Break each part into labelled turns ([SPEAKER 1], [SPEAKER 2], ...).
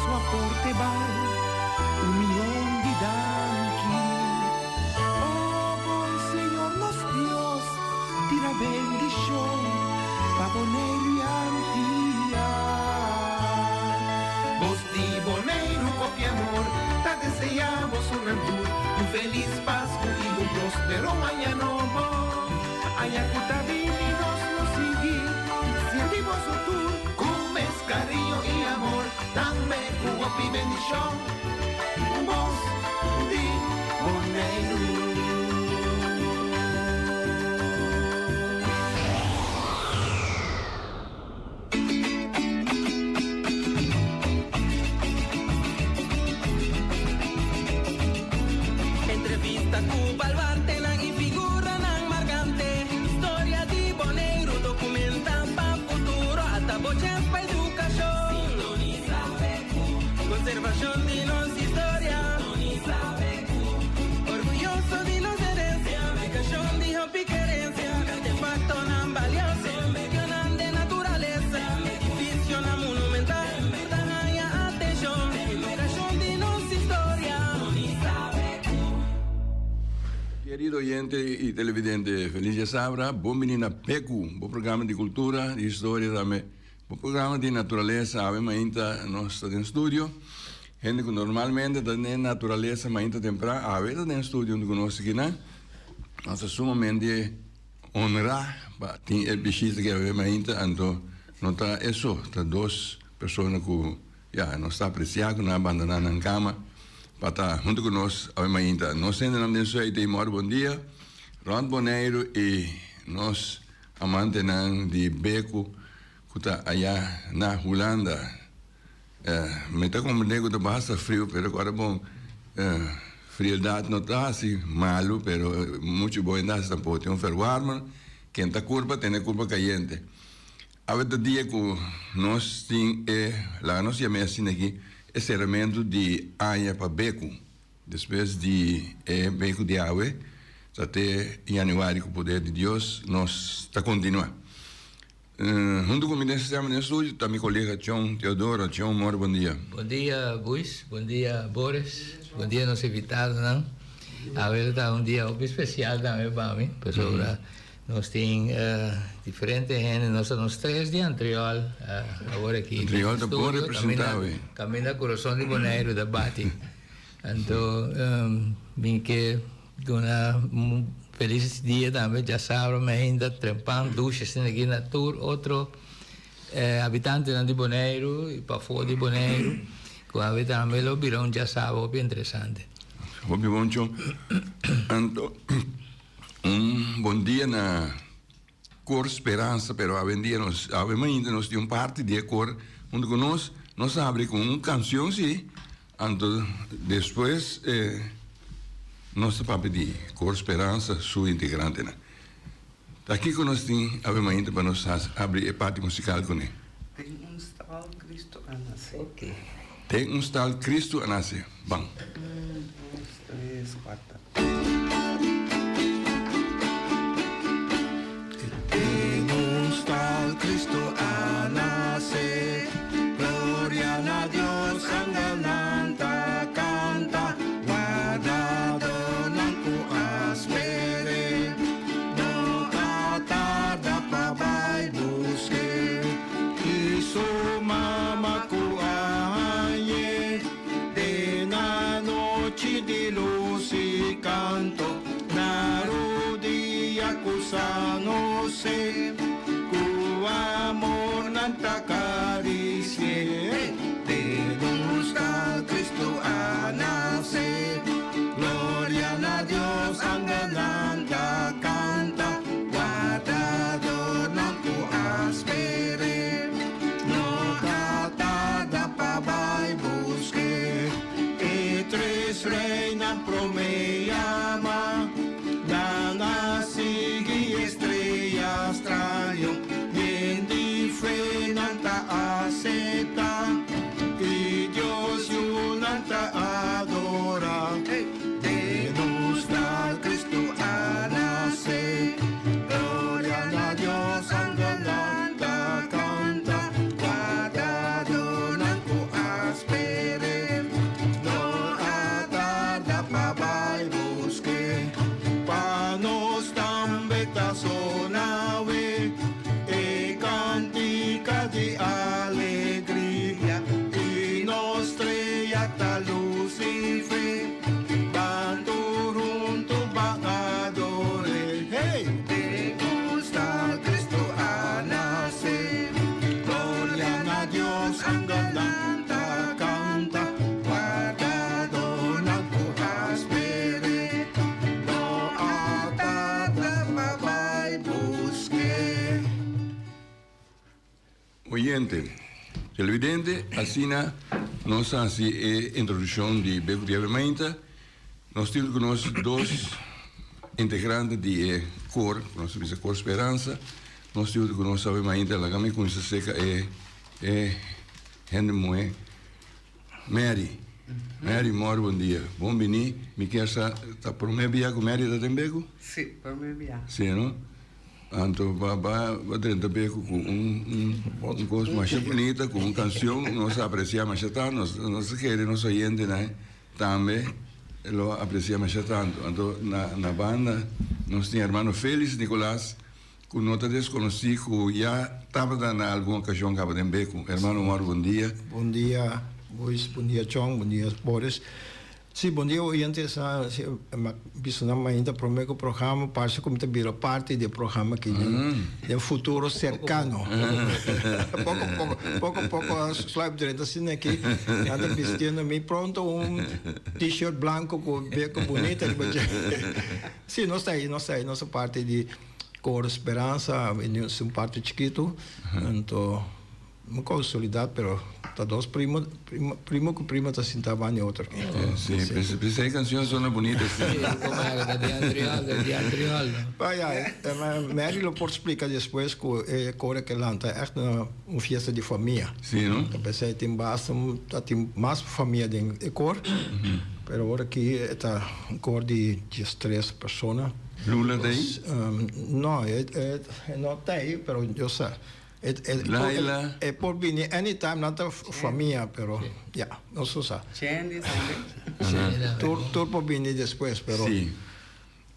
[SPEAKER 1] boso aporte bal un mion di danki. O bon Señor nos Dios, tira bendishon pa Boneiru i Antia. Bos di Boneiru kopi amor ta deseá boso nan tur un felis Pasku i un prospero aña nobo. Aña ku ta bini nos lo sigui sirbi boso tur ku mes kariño i amor, tambe ku hopi bendishon. Bos di Boneiru.
[SPEAKER 2] Entrevista ku baluartenan i figuranan markante. Historia di Boneiru dokumentá pa futuro. Ata bo chèns pa edukashon. Sintonisa BQ. Konservashon di nos historia. Sintonisa BQ. Orguyoso di nos herensia. Publikashon di hopi kerensia. Artefaktonan balioso. Medionan den naturalesa. Edifisionan monumental. Ta haña atenshon. Edukashon di nos historia.
[SPEAKER 3] Kerido oyente y televidente, feliz dia sabra, bon bini na Peku, bo programa di cultura, di historia tambe, bo programa di naturalesa. Awe mainta nos ta den studio, hende cu normalmente ta den naturalesa mainta tempran, awe ta den studio hunto cu nos akinan. Nos ta sumamente honra pa tin e bishita aki awe mainta, anto no ta e so, ta dos persona cu Ya, nos ta aprecia cu nan a bandona nan cama pa ta hunto cu nos awe mainta. Nos hendenan den Zuid ei mor bon dia rond Boneiru y nos amantenan di Beku cu ta aya na Hulanda. Mi ta comprende cu ta basta friu pero cu ora bon frieldad no ta haci malu pero mucho bo hende haci tampoco. Tin un verwarmer, ken ta curpa tene curpa cayente. Awe ta dia ku nos tin e, laga nos yam'é asina aki, e seramentu di aña pa beku. Despues di e beku di awe, ta te yanüari ku poder di Dios nos ta kontinuá. Huntu ku mi den sistema den studio ta mi kolega Chon Teodoro. Chon, mor bon dia.
[SPEAKER 4] Bon dia Buis, bon dia Boris, bon dia nos invitadonan. Awe ta un dia hopi spesial tambe pa mi, pasobra Nos tin diferente hende, nos ta nos tres di Antriol awor aki.
[SPEAKER 3] Antriol ta bon representa awe.
[SPEAKER 4] Caminda Corazon di Boneiru ta bati. Anto mi ke duna un felis dia tambe djasabra mi ainda trempan dushi asina aki na tur otro habitantenan di Boneiru y pafó di Boneiru ku awe tambe lo bira un djasabra hopi interesante.
[SPEAKER 3] Hopi bon chon. Anto. Un bon dia na Kor Speransa, pero awendia nos, awe mainta nos tin un parti di e kor hunto ku nos. Nos a habri ku un kanshon si, anto despues nos ta papia di Kor Speransa su integrantenan. Ta kiko nos tin awe mainta pa nos habri e parti musikal kuné?
[SPEAKER 5] Den un stal Cristo a nase.
[SPEAKER 3] Den un stal Cristo a nase. Ban.
[SPEAKER 5] Un, dos, tres, kuater. Den un stal Cristo a nase, gloria na Dios, angelnan ta canta, wardadornan cu a spere, no a tarda pa bai busque, y su mama cu a hañe. Den anochi di lus i kanto, na rodia ku sano se, ku amor nan ta karisié. Den un stal Kristu a nase, gloria na Dios, angelnan ta kanta, wardadornan ku a sper'é. No ta tarda pa bai busk'é. E tres reinan promé yama, nan a sigui e strea straño, yen di fe nan ta. Trompeta sona awe, e kantika di alegria, i nos strea ta lusi fe, ban tur huntu ban ador'é. Hey! Te gusta Cristo a nase, gloria na Dios, angelnan ta kanta, wardadónan ku a sper'é, no a tarda pa bai busk'é.
[SPEAKER 3] Oyente, televidente, asina nos a hasi e introduccion di Beco di Awe Mainta. Nos tin cu nos dos integrante di e koor, cu nos ta bisa Koor Speransa. Nos tin cu nos awe mainta, laga mi cuminsa cerca e e hende muhe Mary. Mary Mor, bon dia. Bon bini. Mi kier sa, ta prome bia cu Mary ta den Beco?
[SPEAKER 6] Si, prome bia.
[SPEAKER 3] Si, no? Anto ba ba ba drenta Beco cu un un un cos masha bunita, cu un cancion nos a aprecia masha tanto. Nos nos ta kere nos oyentenan tambe lo aprecia masha tanto. Anto na na banda nos tin hermano Felix Nicolaas cu no ta desconoci cu ya tabata na algun ocasion caba den Beco. Hermano Mor, bon dia.
[SPEAKER 7] Bon dia Boys, bon dia Chong, bon dia Boris. Sí, bon dia oyentes. Sí, mi a bisa nan mainta prome cu programa parce cu mi ta bira parti di e programa aki den den futuro cercano. Poco poco, poco poco a sluip drenta asina aki. Nan ta bistiendo mi pronto un t-shirt blanco cu beco bunita riba dje. Sí, nos ta ahi, nos ta ahi, nos ta parti di Coro Speransa, es un parti chikitu, anto No casualidad pero ta dos primo primo cu prima ta sinta banda di otro.
[SPEAKER 3] Si, p'esei e cancion sona bunita si.
[SPEAKER 4] Si, como era ta di Antriol, ta di Antriol.
[SPEAKER 7] Ba ya, Mary lo por splica despues cu e core ke lanta echt un fiesta di famia.
[SPEAKER 3] Si, no?
[SPEAKER 7] Ta p'esei tin basta, ta tin mas famia den e cor, pero ora aki e ta un cor di diestres persona.
[SPEAKER 3] Lula ta ei?
[SPEAKER 7] No, e no ta ei, pero yo sa.
[SPEAKER 3] Laila.
[SPEAKER 7] E por bini anytime, nan ta famia, pero ya, nos no sa.
[SPEAKER 6] Chandy tambe.
[SPEAKER 7] Tur, tur por bini despues, pero.
[SPEAKER 3] Sí.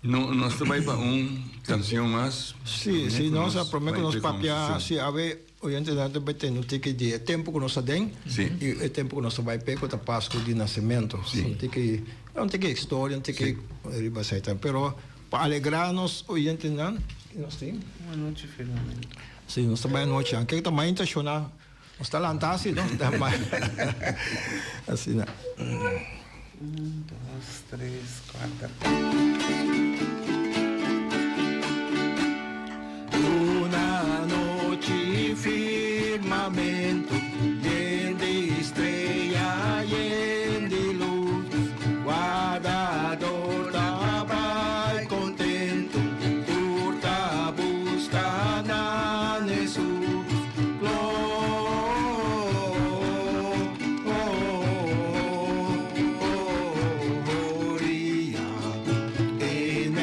[SPEAKER 3] No, nos ta bai pa un cancion mas.
[SPEAKER 7] Sí, sí, nos a prome cu nos papia, sí, awe oyentenan ta bai tende un tiki di e tempo cu nos ta den, y e tempo cu nos ta bai p'e cu ta Pascu di Nacemento. Un tiki, un tiki historia, un tiki riba esei tambe, pero pa alegra nos oyentenan, nos tin.
[SPEAKER 6] Una nochi firmamento.
[SPEAKER 7] Si, nos ta bai anochi. Anke ta mainta shona, nos ta lanta asi, no? Asina.
[SPEAKER 6] Un, dos, tres, kuater.
[SPEAKER 5] Una nochi firmamento yen di strea, yen di luz, Wardador ta bai contento, tur ta busca nan Hesus. Gloria, en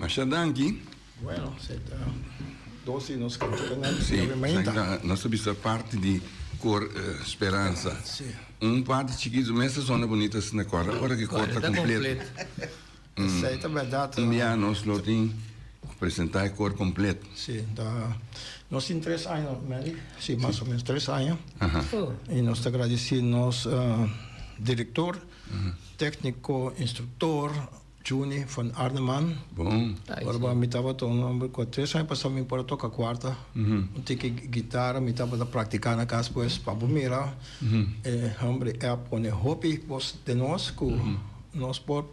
[SPEAKER 3] Masha danki.
[SPEAKER 7] Bueno, esei ta dos di nos kantikanan
[SPEAKER 3] Sí,
[SPEAKER 7] di awe mainta.
[SPEAKER 3] esaki ta nos ta bisa parti di Kor Speransa.
[SPEAKER 7] Sí.
[SPEAKER 3] Un parti chikitu mes ta sona bunito asina kòrda ora ku e kor ta
[SPEAKER 4] Ta
[SPEAKER 3] kompleto.
[SPEAKER 4] kompleto.
[SPEAKER 7] Esei ta bèrdat.
[SPEAKER 3] Un bia nos lo tin ku presentá e kor kompleto.
[SPEAKER 7] Sí, ta nos tin tres aña, Mary? Sí, mas o menos tres aña.
[SPEAKER 3] Aha.
[SPEAKER 4] Oh.
[SPEAKER 7] I nos ta gradisí nos direktor, tékniko, instruktor, Juni van Arneman.
[SPEAKER 3] Bon.
[SPEAKER 7] Ora bo mi tabata un homber cu tres aña pasa mi por a toca cuarta. Un tiki guitarra mi tabata practica na cas pues pa bo mira e hombre a pone hopi cos den nos cu nos por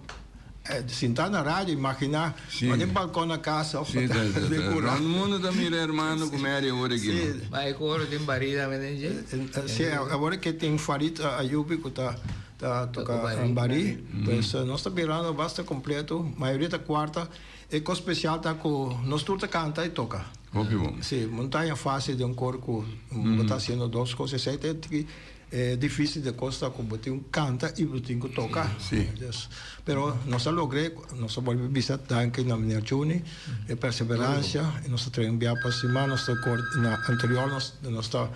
[SPEAKER 7] sinta na radio imagina ora den balcon na casa of
[SPEAKER 3] Sí, ta, ta,
[SPEAKER 7] den
[SPEAKER 3] ta.
[SPEAKER 7] cura.
[SPEAKER 3] Rond mundo ta mira hermano cu Mary awor aki.
[SPEAKER 7] Sí.
[SPEAKER 4] Ma e coro tin bari tambe den dje?
[SPEAKER 7] Sí, awor ke tin Farid Ayubi cu ta Ta toca barí. Pues nos ta birando basta completo. Mayoria ta cuarta. E cos special ta cu nos tur ta canta y toca.
[SPEAKER 3] Hopi bon.
[SPEAKER 7] Sí, montaña facil den un cor cu bo ta haciendo dos cos. Esey ta e dificil de cos ta cu bo tin cu canta y bo tin cu toca.
[SPEAKER 3] Sí.
[SPEAKER 7] Pero nos a logr'e, nos a bolbe bisa danki na meneer Juni, e perseverancia y nos ta trae un bia pa siman, nos ta cor na anterior nos ta.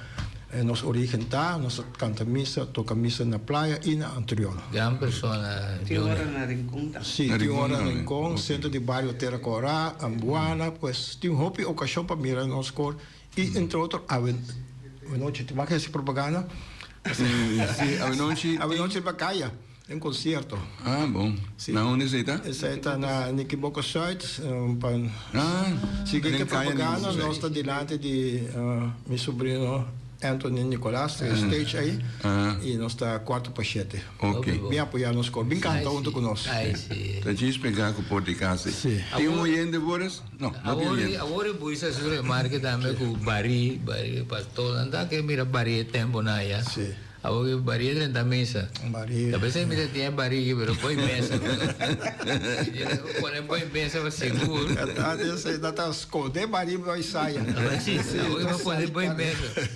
[SPEAKER 7] Nos origen ta, nos ta canta misa, toca misa na playa y na anterior.
[SPEAKER 4] Gran persona
[SPEAKER 6] Tin
[SPEAKER 4] Juni.
[SPEAKER 6] ora na Rincon tambe.
[SPEAKER 7] Si,
[SPEAKER 3] Na
[SPEAKER 7] tin
[SPEAKER 3] Rincon
[SPEAKER 7] ora na
[SPEAKER 3] tambe.
[SPEAKER 7] Rincon,
[SPEAKER 3] Ok.
[SPEAKER 7] Centro di Bario Tera Cora, Ambuana, pues tin hopi ocasion pa mira nos cor y entre otro awe nochi, tin mas hesi propaganda?
[SPEAKER 3] Si, awe nochi
[SPEAKER 7] Awe
[SPEAKER 3] tin.
[SPEAKER 7] nochi pa caya. Un concierto.
[SPEAKER 3] Ah, bon.
[SPEAKER 7] Sí.
[SPEAKER 3] Na unda esei ta?
[SPEAKER 7] Esei ta na Nikiboko Zuid. Pa
[SPEAKER 3] Ah,
[SPEAKER 7] sigui
[SPEAKER 3] den
[SPEAKER 7] ke
[SPEAKER 3] kaya
[SPEAKER 7] propaganda
[SPEAKER 3] Nikiboko
[SPEAKER 7] nos
[SPEAKER 3] Zuid.
[SPEAKER 7] ta dilanti di mi sobrino Anthony Nicolas, ta e stage ei.
[SPEAKER 3] Ah.
[SPEAKER 7] I nos ta kuarto pa shete.
[SPEAKER 3] Ok.
[SPEAKER 7] Bin apoya nos kor, bin kanta hunto ku nos.
[SPEAKER 4] Ai, si.
[SPEAKER 3] Ta djis pegá ku por di kas ei.
[SPEAKER 7] Sí.
[SPEAKER 3] Tin un oyente, Boris? No, no tin
[SPEAKER 4] Awor,
[SPEAKER 3] oyente.
[SPEAKER 4] awor e buisa su remarke tambe ku barí, barí, pastornan ta ke mira barí e temponan aya.
[SPEAKER 7] Sí.
[SPEAKER 4] Awor ki barí a drenta mesa.
[SPEAKER 7] Barí.
[SPEAKER 4] Ta pensé mi ta tin e barí aki pero bo'i mesa. Pone bo'i mesa pa sigur.
[SPEAKER 7] Antes nan ta skonde barí bo'i saya.
[SPEAKER 4] Si, awor ki bo pone bo'i mesa.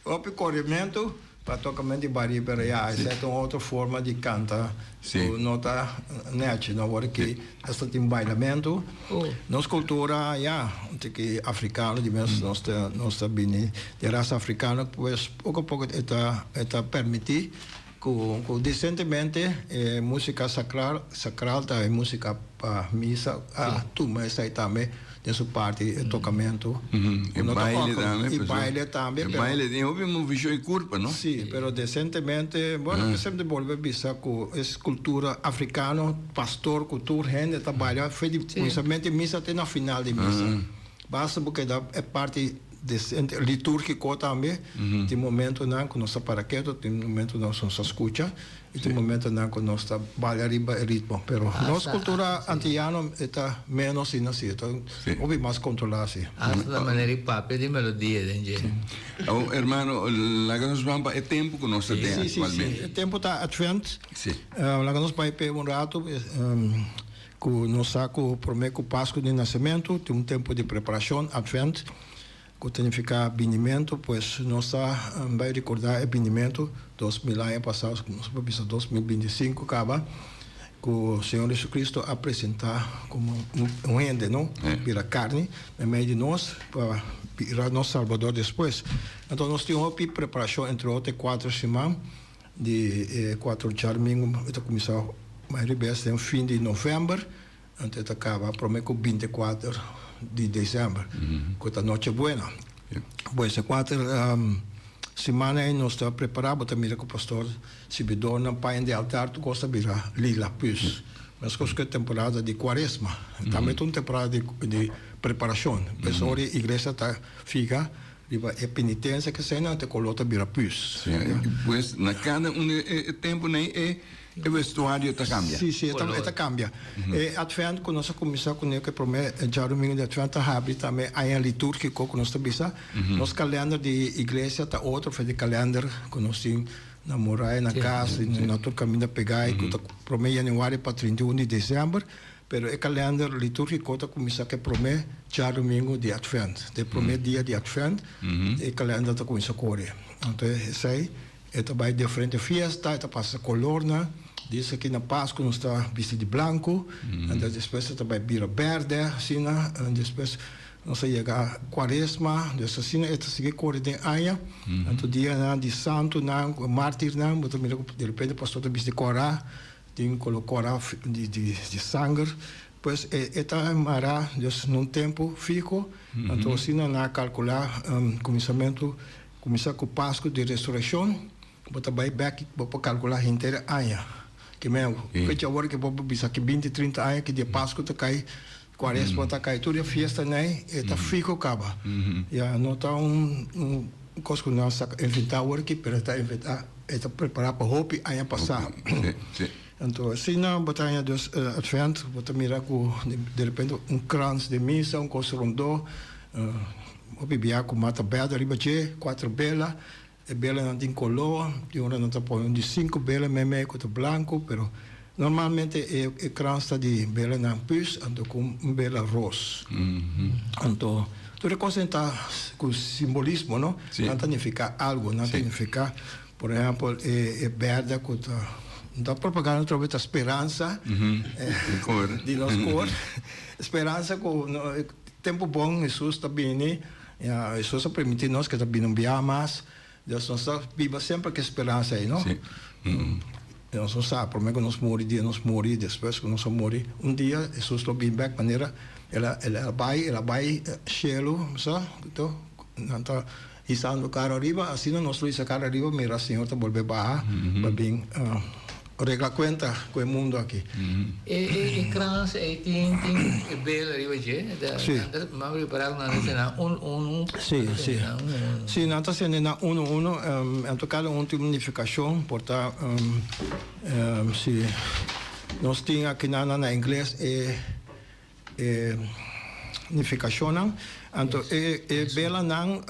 [SPEAKER 7] Hopi korementu pa tokamentu di barí pero ya esei ta un otro forma di kanta ku no ta nechi no. Awor ki esta tin bailamentu. Nos kultura ya un tiki afrikano di mes nos ta nos ta bini di rasa afrikano pues poko poko e ta e ta permiti ku ku desentemente e musika sakral sakral ta e musika pa misa a tuma esei tambe den su parti e tokamentu
[SPEAKER 3] E
[SPEAKER 7] ku no ta
[SPEAKER 3] baile
[SPEAKER 7] awkward
[SPEAKER 3] tambe
[SPEAKER 7] e
[SPEAKER 3] pasobra
[SPEAKER 7] baile tambe
[SPEAKER 3] e
[SPEAKER 7] pero
[SPEAKER 3] baile tin hopi movishon e kurpa no.
[SPEAKER 7] Sí, pero desentemente, bueno, mi semper bolbe bisa ku es kultura afrikano, pastor ku tur hende ta baila fe di kuminsamentu di misa te na final di misa. Basta bo keda e parti desente, litúrgiko tambe, tin momentonan ku nos ta para ketu, tin momentonan ku nos ta skucha. I tin momentonan ku nos ta balia riba e ritmo, pero nos kultura antiyano e ta ménos asina si, e ta hopi mas kontrolá si.
[SPEAKER 4] Asta ta manera di papia di melodia den dje.
[SPEAKER 3] Awor, hermano, laga nos ban pa e tempu ku nos ta den aktualmente.
[SPEAKER 7] Si, si, si. E tempu ta Advent.
[SPEAKER 3] Si.
[SPEAKER 7] Laga nos bai p'e un ratu ku nos sa ku promé ku Pasku di Nasementu tin un tempu di preparashon, Advent. Ku ta nifiká binimentu, pues nos ta bai rekordá e binimentu 2000 aña pasá, nos por bisa 2025 kaba, ku Señor Jesucristo a presentá komo un hende, no? Bira karni meimei di nos pa bira nos Salbador despues. Anto nos tin hopi preparashon, entre otro e kuater siman di e kuater djadumingu, e ta kuminsá mayoria bes den fin di novèmber. Anto e ta kaba prome ku 24 di december, ku ta Noche Buena. Pues e kuater simana ei nos ta prepara, bo ta mira ku pastor sibidornan paña di altar tur kos ta bira lila pus. Meskos ku e temporada di kuaresma, tambe ta un temporada di preparashon. Pues ora e iglesia ta figa riba e penitensia ke esei nan, anto e kolor ta bira pus.
[SPEAKER 3] Pues na kada un di e tempunan ei e E vestuario ta cambia?
[SPEAKER 7] Sí, sí, e ta cambia. E Advent cu nos a cuminsa cune cu e prome djadomingo di Advent ta habri tambe aña liturgico cu nos ta bisa. Nos kalender di iglesia ta otro for di kalender cu nos tin na muraya, na cas, na tur caminda pega y cu ta prome januari pa 31 di december. Pero e kalender liturgico ta cuminsa cu e prome djadomingo di Advent. De prome dia di Advent e kalender ta cuminsa core. Anto esey. E ta bai diferente fiesta, e ta pasa colornan. Dies aki na Pasku nos ta bisti di blanku, anto despues ta bai bira bèrdè asina, despues nos ta yega Kuaresma, dus asina e ta sigui kore den aña. Anto dianan di santunan ku mártirnan bo ta mira ku derepente pastor ta bisti kòrá, tin kolo kòrá di sanger. Pues e ta mará dus na un tempu fiho, anto asina nan a kalkulá kuminsamentu, kuminsá ku Pasku di Resurekshon. Bo ta bai bek bo por kalkulá henter e aña. Ke men fecha awor ke bo por bisa ki binti trinta aña ki dia Pasku ta kai, Kuaresma ta kai, tur e fiestanan e ta fiho kaba. Ya no ta un un kos ku nan sa inventá awor aki pero e ta inventá e ta prepará pa hopi aña pasá. Anto asina bo ta haña dus Advent bo ta mira ku derepente un krans den misa un kos rondó hopi bia ku mata bèrdè riba dje kuater bela. E belanan tin koló, tin ora nan ta pone un di sinku bela meimei ku ta blanku, pero normalmente e e krans ta di belanan püs anto ku un bela ros. Anto tur e kosnan ta ku simbolismo no, nan ta nifiká algu, nan ta nifiká por ehèmpel e e bèrdè ku ta ta propaganda atrobe ta speransa di nos kor, speransa ku tempu bon Hesus ta bini. Ya, Hesus a permití nos ke ta bini un biaha mas. Dios nos ta biba semper ku e speransa ei, no?
[SPEAKER 3] Sí.
[SPEAKER 7] Nos no sa, promé ku nos muri, dia nos muri, despues ku nos a muri, un dia Hesus lo bini bèk manera el a el a bai, el a bai shelu, sa, anto nan ta hisando kara ariba, asina nos lo hisa kara ariba mira Señor ta bolbe baha pa bin Regla cuenta cu e mundo aki.
[SPEAKER 4] E e krans ei tin tin e bela riba dje?
[SPEAKER 7] Si.
[SPEAKER 4] Nan ta m'a prepara cu nan ta sende nan un un.
[SPEAKER 7] Si, si. Si, nan ta sende nan uno uno. Anto cada un tin un nificacion. Por ta si nos tin akinan na ingles e e nificacionnan. Anto e e belanan.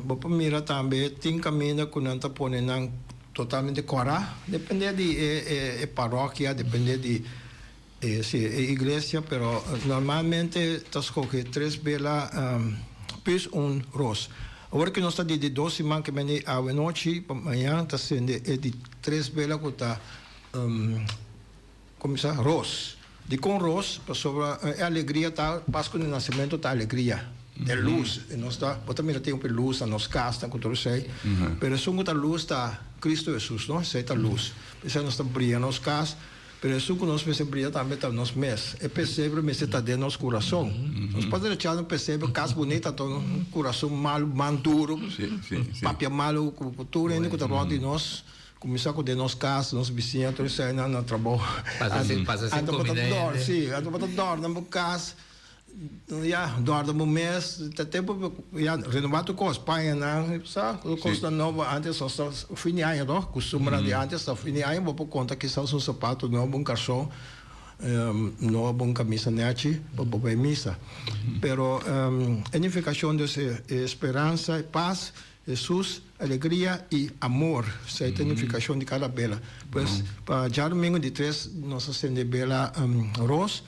[SPEAKER 7] Bo por mira tambe tin kaminda ku nan ta pone nan totalmente kòrá, depende di e parokia, depende di e si e iglesia, pero normalmente ta skohe tres bela pus un ros. Awor ku nos ta di di dos siman ke bini awenochi pa mañan ta sende e di tres bela ku ta. Kuminsá ros. Dikon ros? Pasobra e alegria ta, Pasku di Nasementu ta alegria, e lus. E nos ta, bo ta mira tin hopi lus na nos kasnan ku tur esei, pero esun ku ta lus ta Kristu Hesus, no? Esei ta lus. P'esei nos ta bria nos kas, pero esun ku nos mester bria tambe ta nos mes. E pesebre mester ta den nos kurason. Nos por drecha un pesebre, kas bunita, anto un kurason malu, man duru, papia malu ku tur hende ku ta rònt di nos. Kuminsá ku den nos kas, nos bisiña tur eseinan na trabou.
[SPEAKER 4] Pasa sin pasa sin
[SPEAKER 7] Anto bo ta
[SPEAKER 4] kumida
[SPEAKER 7] dòr,
[SPEAKER 4] hende.
[SPEAKER 7] sí, anto bo ta dòr den bo kas, ya, dòr den bo mes, ta tempu pa, ya, renobá tur kos, pañanan, sa, tur
[SPEAKER 3] Sí.
[SPEAKER 7] kosnan nobo. Antes nos ta fin di aña toch, kustumbernan di antes ta fin di aña bo por konta kisas un sapato nobo, un karson nobo, un kamisa nèchi pa bo bai misa. Pero e nifikashon di e speransa, e pas. Hesus, alegria i amor, esei ta e nifikashon di kada bela. Pues, pa djadumingu di tres nos a sende bela ros,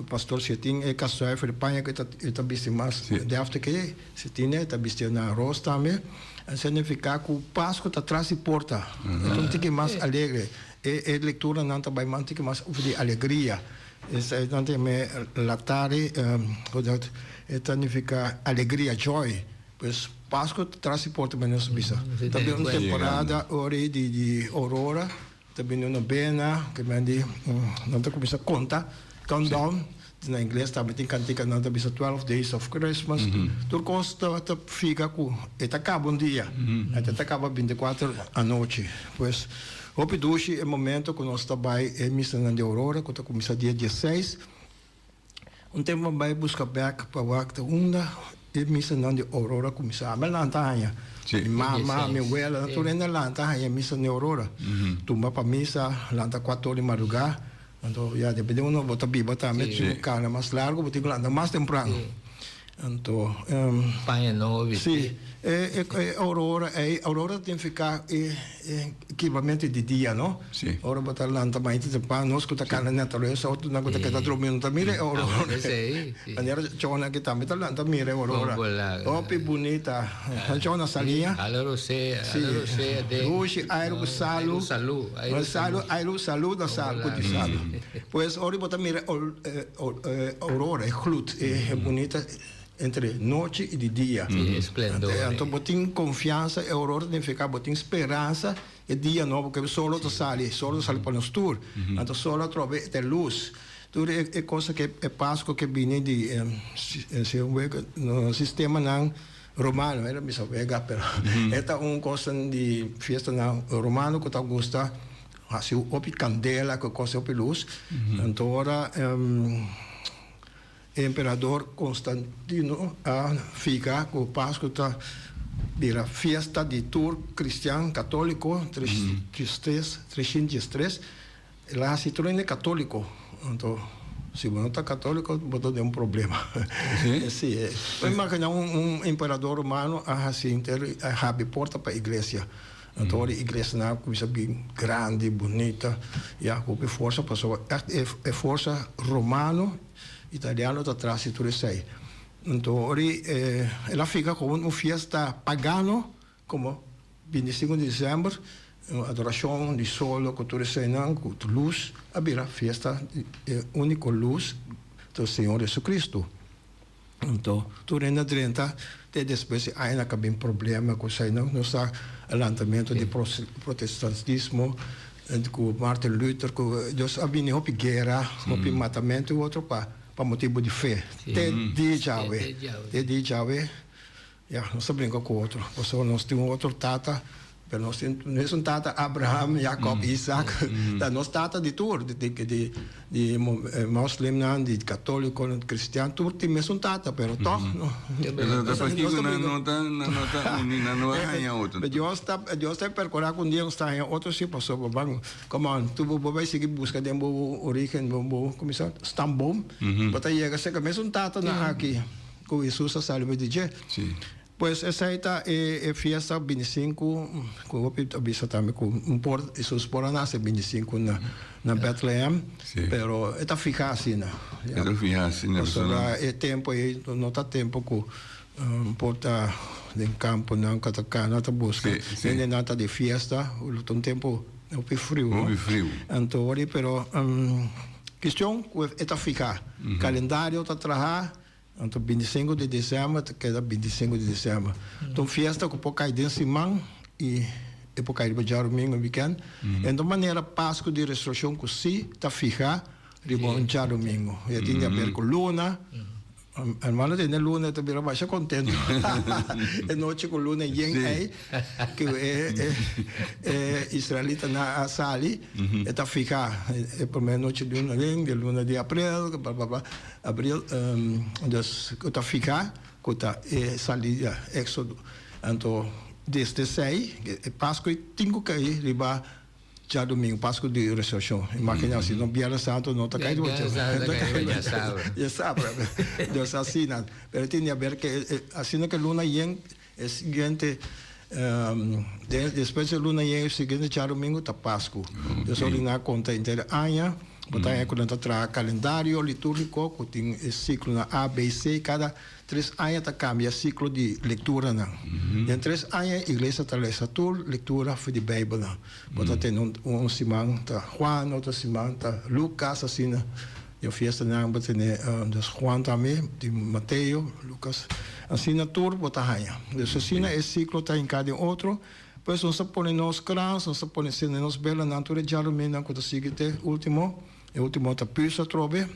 [SPEAKER 7] pastor si e tin e kasuifer, e paña ku e ta bisti mas deftig ei, si tin e ta bisti na ros tambe. Esei nifiká ku Pasku ta tras di porta, e ta un tiki mas alegre, e lekturanan ta bai mas un tiki mas over di alegria. Esei nan ta yama latare, e ta nifiká alegria, joy. Pues Pasco ta tras di porta mane nos bisa. Ta bin un temporada ora di di aurora, ta bini un nobena, ke men di nan ta kuminsa konta, countdown, na ingles tambe tin kantika nan ta bisa twelve days of Christmas, tur kos ta ta figa ku e ta kaba un dia, e ta kaba binti kuater anochi. Pues hopi dushi e momento ku nos ta bai e misanan di aurora ku ta kuminsa dia dieseis. Un tempu mi bai buska bek pa wak ta unda e misanan di Aurora kuminsá. Mi a lanta haña. Mi mama, mi wela, nan tur hende a lanta haña misa di Aurora. Tumba pa misa, lanta kuater or di madrugá. Anto ya depende unda bo ta biba tambe, si bo kana mas largu bo tin ku lanta mas temprano. Anto,
[SPEAKER 4] Paña nobo bisti.
[SPEAKER 7] Sí, e e aurora ei, aurora ta significa e e kibamento di dia, no?
[SPEAKER 3] Sí.
[SPEAKER 7] Ora bo ta lanta mainta temprano, nos ku ta kana naturalesa, otronan ku ta keda drumi no ta mira e aurora.
[SPEAKER 4] Esei, sí.
[SPEAKER 7] Manera chonnan aki tambe ta lanta mira e aurora.
[SPEAKER 4] Bon bolá.
[SPEAKER 7] Hopi bunita. Chon na salia.
[SPEAKER 4] Hala rosea, hala rosea den.
[SPEAKER 7] Dushi, airu ku salu.
[SPEAKER 4] Airu salu, airu
[SPEAKER 7] salu. Airu salu na salu, ku di salu. Pues ora bo ta mira aurora, e glut, e bunita entre nochi i di dia.
[SPEAKER 4] E esplendor.
[SPEAKER 7] Anto bo tin konfiansa, e aurora ta nifiká bo tin speransa e dia nobo ke solo ta sali, solo ta sali pa nos tur. Anto solo atrobe ta e lus. Tur e cosa ke e Pasku ke bini di sistemanan romano, mi ta bisa wega, pero e ta un cosa di fiestanan romano ku ta gusta hasi hopi kandela ku kos hopi lus. Anto ora e emperador Constantino a fika ku Pasku ta bira fiesta di tur kristian katoliko, 313, El a hasi tur hende katóliko. Anto, si bo no ta katóliko, bo ta den un problema.
[SPEAKER 3] Sí?
[SPEAKER 7] Sí. Bo imaginá un, un emperador romano a hasi henter, a habri porta pa iglesia. Anto ora e iglesianan a kuminsá bin grandi, bunita, ya hopi forsa, pasobra ègt e, e forsa romano, italiano ta tras di tur esei. Anto ora e, el a fika komo un fiesta pagano, Como 25 di december, un adoracion di solo cu tur eseinan cu luz a bira fiesta di e unico luz ta Señor Jesucristo. Anto tur hende a drenta te despues di añanan cu a bin problema cu eseinan. Nos sa e lantamento di protestantismo cu Martin Luther cu Dios a bini hopi guera, hopi matamento y otro pa motibo di fe. Te dia djawe, te dia djawe. Ya, nos ta brinca cu otro, pasobra nos tin un otro tata, pero nos tin mesun tata Abraham, Jacob, Isaac, ta nos tata di tur, di di di moslimnan, di catoliconan, cristian, tur tin mesun tata, pero toch no.
[SPEAKER 3] Pero ta pakico nan no ta nan no ta uni, nan no a haña otro?
[SPEAKER 7] Dios ta Dios ta percura cu un dia nos ta haña otro si, pasobra ban, come on, tu bo bay sigui busca den bo origen, bo bo cuminsa stamboom, bo ta yega cerca mesun tatanan aki. Ku Hesus a sali di dje.
[SPEAKER 3] Sí.
[SPEAKER 7] Pues esei ta e e fiesta 25 ku hopi ta bisa tambe ku un por Hesus por a nase 25 na na Bethlehem.
[SPEAKER 3] Sí.
[SPEAKER 7] Pero e ta fiha asina.
[SPEAKER 3] E ta fiha asina.
[SPEAKER 7] Pasobra e tempu ei no ta tempu ku por ta den kamponan ku ta kana ta buska.
[SPEAKER 3] Sí, sí.
[SPEAKER 7] Hendenan ta di fiesta, lo ta un tempu hopi friu.
[SPEAKER 3] Hopi friu.
[SPEAKER 7] Anto ora pero kistion ku e ta fiha. Kalendario ta traha. Anto 25 di december ta keda 25 di december. Ta un fiesta ku por kai den siman i e por kai riba djarumingu i wikènt. En ta un manera Pasku di Resurekshon ku sí ta fihá riba un djarumingu. E tin di aber ku luna. Hermano tene luna e ta bira masha kontentu. E nochi ku luna yen ei ku e e israelitanan a sali e ta fihá e promé nochi di luna yen, di luna di aprel, bla bla bla. Abril, dus ku ta fika ku ta e salida, éksodo. Anto desde esei e Pasku ei tin ku kai riba djadumingu, Pasku di Resurekshon. Imaginá si no Bièrnè Santu no ta kai riba djasabra. Dus asina. Pero tin di aber ke asina ke luna yen e siguiente despues di luna yen e siguiente djadumingu ta Pasku. Dus ora nan a konta henter aña. Bo ta haña ku nan ta traha kalendario litúrgiko ku tin e siklonan A, B, C. Kada tres aña ta kambia siklo di lekturanan. Den tres aña iglesia ta lesa tur lektura for di Beibelnan. Bo ta tene un siman ta Juan, otro siman ta Lukas, asina. Den fiestanan bo tene dus Juan tambe, di Mateo, Lukas. Asina tur bo ta haña. Dus asina e siklo ta hinká den otro. Pues nos ta pone nos krans, nos ta pone sende nos belanan tur e djaruminnan ku ta sigui te ultimo, e ultimo ta pus atrobe.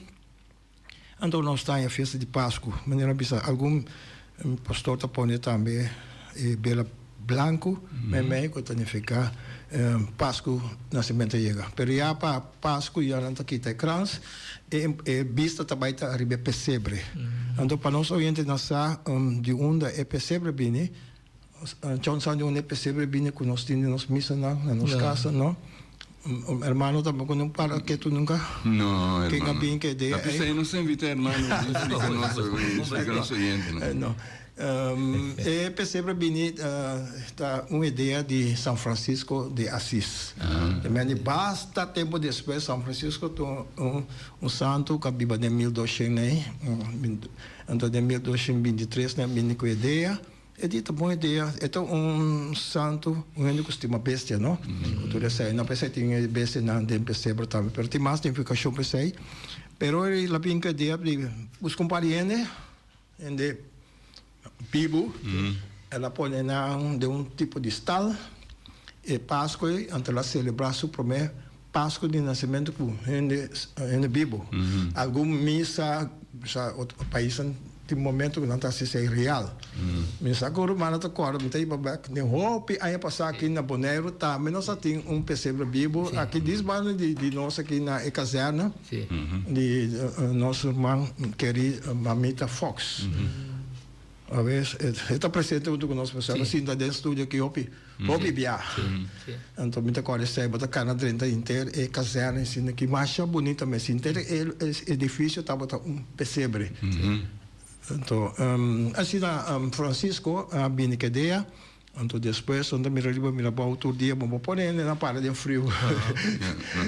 [SPEAKER 7] Anto nos ta haña fiesta di Pasku. Manera a bisa algun pastor ta pone tambe e bela blanku meimei ku ta nifiká Pasku nasementu a yega. Pero ya pa Pasku ya nan ta kita e krans, e e bista ta bai ta riba e pesebre. Anto pa nos oyentenan sa di unda e pesebre bini, John sa di unda e pesebre bini ku nos tin den nos misanan, na nos kasa, no? Un hermano tampoco no para ketu nunca.
[SPEAKER 3] No,
[SPEAKER 7] Ken a
[SPEAKER 3] hermano.
[SPEAKER 7] bin ke idea
[SPEAKER 3] Ta p'esei nos ta invita hermano bin splika nos, splika nos oyentenan.
[SPEAKER 7] No. E pesebre bini ta un idea di San Francisco de Asis. Te mende basta tempo despues San Francisco ta un un santo ku a biba den 1200 nei. Anto den 1223 nan a bini ku e idea. E di ta bon idea. E ta un santo, un hende ku stima bestia, no? Ku tur esei. No p'esei tin e bestianan den pesebre tambe, pero tin mas nifikashon p'esei. Pero el a bin ku e idea di buska un par di hende, hende bibu, el a pone nan den un tipo di stal. E Pasku ei, anto el a selebrá su promé Pasku di nasementu ku hende hende bibu. Algun misa, sa otro paisnan tin momento ku nan ta hasi esei real. Mi sa ku rumannan ta kòrda, mi ta hiba bèk den hopi aña pasá aki na Boneiru tambe nos a tin un pesebre bibu aki dis banda di di nos aki na e kazèrna di nos ruman kerí Mamita Fox. Awes e ta presente huntu ku nos pasobra sinta den studio aki hopi hopi bia. Anto mi ta kòrda esei bo ta kana drenta henter e kazèrna esina ki masha bunita mes. Henter e edifisio tabata un pesebre. Anto asina Francisco a bini ku e idea. Anto despues nan ta mira riba mira abou tur dia bo por pone hende nan para den friu.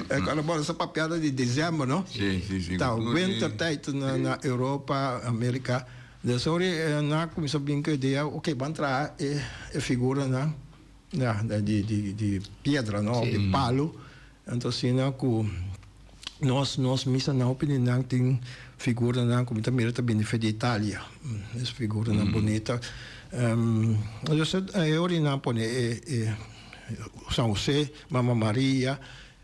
[SPEAKER 7] Cuando bo sa papiando di december no. Ta wintertijd na Europa, America. Des ora nan a cuminsa bin cu idea ok ban traha e figuranan di piedra no of di palo. Anto asina cu nos nos misanan hopi di nan tin figuranan cu mi ta mira ta bini for di Italia. Es figuranan bunita. Entonces e ora nan pone e e San Jose, Mama Maria,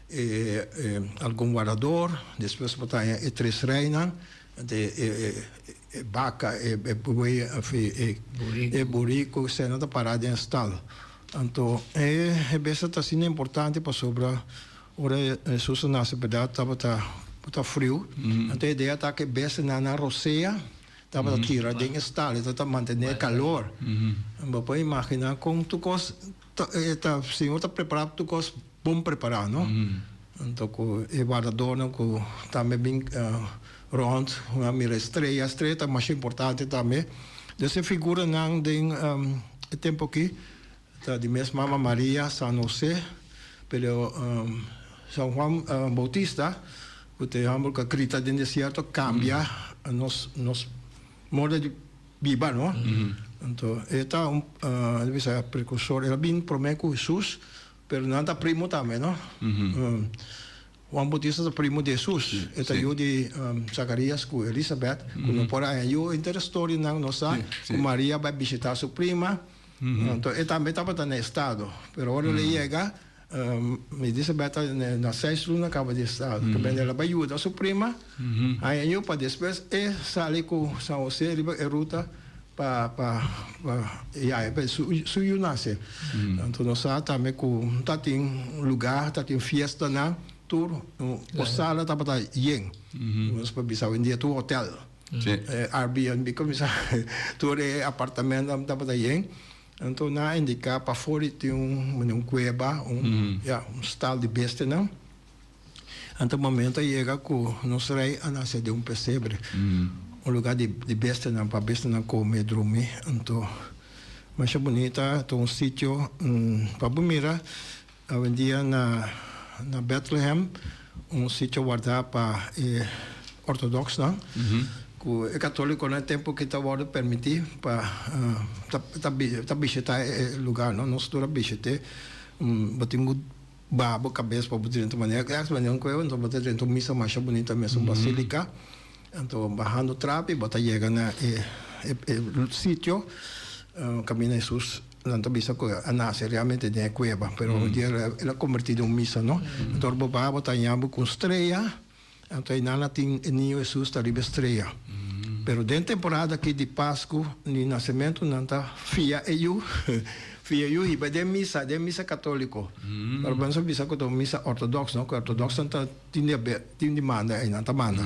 [SPEAKER 7] e e algun wardador, despues bo ta haña e tres reinan, e e e baca, e e buey of e e burico, esei nan ta para den stal. Anto e e bes ta asina importante pasobra ora Hesus a nase berdad tabata tabata friu, anto e idea ta ku e bestianan nan rosea tabata tira den e stal, e tabata mantene e kalor. Bo por imagina kon tur kos ta e ta Señor ta prepara tur kos bon prepara no. Anto ku e wardadornan ku tambe bin rond a mira e strea, strea ta masha importante tambe. Des e figuranan den e tempo aki ta di mes Mama Maria, San Jose, pero San Juan Bautista ku ta e homber ku a grita den desierto kambia nos nos modo di biba no. Anto e ta un bisa precursor, el a bin prome ku Hesus pero nan ta primo tambe no. Juan Bautista ta primo di Hesus. E ta yu di Zacarias ku Elisabet, ku no por a haña yu. Henter e storianan nos sa ku Maria bai bishitá su prima. Anto e tambe tabata na estado. Pero ora el a yega, Elisabet ta na seis luna kaba di estado. Ke bende el a bai yuda su prima haña yu pa despues e sali ku San Jose riba e ruta pa pa pa yaya pa su su yu nase. Anto nos sa tambe ku ta tin lugá, ta tin fiestanan, tur posada tabata yen. Nos por bisa awendia tur hotel, Airbnb kuminsá tur e apartamentonan tabata yen. Anto nan a indiká pafó di tin un manera un kueba, un ya un stal di bestianan. Anto momento a yega ku nos rei a nase den un pesebre, un lugar di di bestianan pa bestianan kome, drumi. Anto masha bunita, ta un sitio pa bo mira awendia na na Bethlehem, un sitio wardá pa e ortodoksnan ku e katolikonan e tempu ki ta wòrdu permití pa ta ta bishitá e lugar no. Nos tur a bishit'é, bo tin ku Baha bo kabes pa bo drenta manera ku èks manera un kueba, anto bo ta drenta un misa masha bunita mes, un basilika. Anto bahando trapi bo ta yega na e e sitio kaminda Hesus nan ta bisa ku a nase realmente den e kueba, pero hoy dia el a kombertí den un misa no. Anto ora bo baha bo ta haña bo ku un strea. Anto einan a tin e niño Hesus ta riba e strea. Pero den temporada aki di Pasku di nasementu nan ta fia e yu, fia e yu hiba den misa, den misa katoliko. Pero bo no bisa ku ta un misa ortodoks no, ku ortodoksnan ta tin di haber, tin di manda ei, nan ta manda.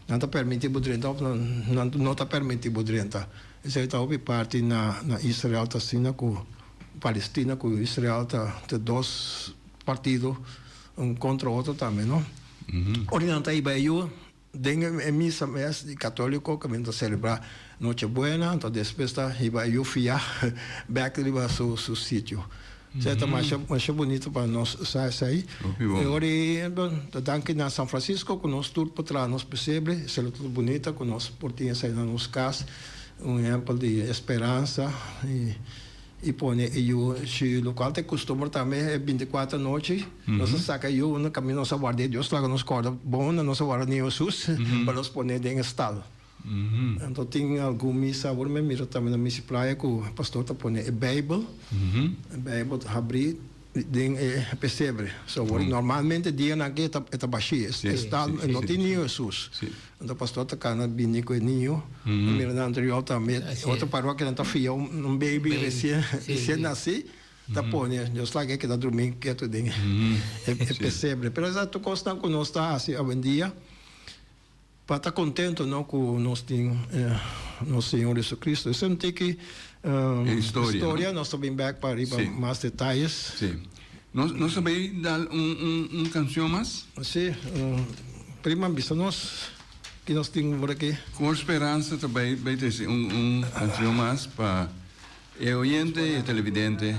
[SPEAKER 7] Nan ta permiti bo drenta of nan no ta permiti bo drenta. Esei ta hopi parti na na Israel ta asina ku Palestina ku Israel ta dos partido. Un kontra otro tambe no. Ora nan ta hiba e yu den e misa mes di katoliko kaminda ta selebrá Noche Buena, anto despues ta hiba e yu fiá bèk riba su su sitio. Esei ta masha masha bunito pa nos sa esei. E ora ei ta danki na San Francisco ku nos tur por traha nos pesebre, esei lo ta bunita ku nos por tin esei na nos kas, un ehèmpel di esperansa i. I pone e yu si lokual ta e kustumber tambe e binti kuater anochi nos a saka e yu unda kaminda nos a warda e Dios laga nos kòrda bon unda nos a warda Niño Hesus pa nos pone den e stal. Anto tin algun misa awor mi a mira tambe na Misi Playa ku e pastor ta pone e beibel e beibel ta habrí den e pesebre. So awor normalmente dianan aki e ta bashí e stal no tin Niño Hesus. Anto pastor ta cana bini cu e niño. Mi mira na anterior tambe otro parokianan ta fia un baby recien recien naci ta pone Dios laga e keda drumi ketu den e pesebre. Pero esaki tur cosnan cu nos ta haci awendia pa ta contento no cu nos tin nos Señor Jesucristo. Esei un tiki historia nos ta bin bek pa riba mas detayes.
[SPEAKER 3] Nos ta bay dal un cancion mas?
[SPEAKER 7] Si, prima bisa nos ki nos tin por aki.
[SPEAKER 3] Con speransa ta bay bay trece un cancion mas pa e oyente y e televidente.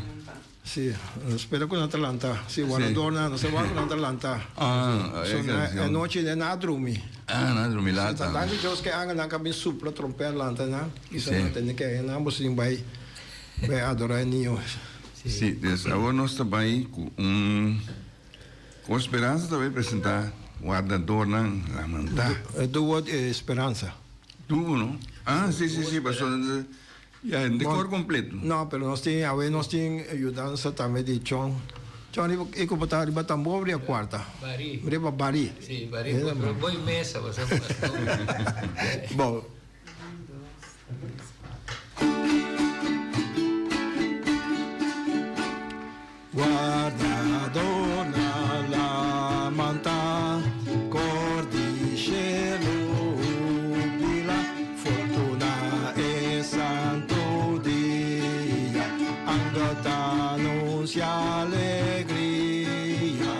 [SPEAKER 7] Si, spera cu nan ta lanta. Si, wardadornan, nos ta wak cu nan ta lanta.
[SPEAKER 3] Ah, e
[SPEAKER 7] So, na
[SPEAKER 3] cancion.
[SPEAKER 7] e nochi nan a drumi.
[SPEAKER 3] Ah, nan a drumi
[SPEAKER 7] Si,
[SPEAKER 3] lata.
[SPEAKER 7] ta danki Dios cu e angelnan ka bin supla trompet lanta nan. Kisa
[SPEAKER 3] Si.
[SPEAKER 7] nan tende ke nan bo sin bay bay adora e niño.
[SPEAKER 3] Sí, dus awor nos ta bai ku un Ku Speransa ta bai presentá Wardadornan Lamantá.
[SPEAKER 7] Duo di Speransa.
[SPEAKER 3] Duo, no? Ah, sí, sí, sí, pasobra ya den kor kompleto.
[SPEAKER 7] No, pero nos tin, awe nos tin yudansa tambe di Chon. Chon, riba kiko bo ta riba tambor o riba kuarta?
[SPEAKER 4] Barí.
[SPEAKER 7] Riba barí.
[SPEAKER 4] Sí, barí, pero boi mesa, pasobra.
[SPEAKER 7] Bon. Wardador na lamanta, kor di shelu hubila, fortuna e santu dia, angel ta anuncia alegria.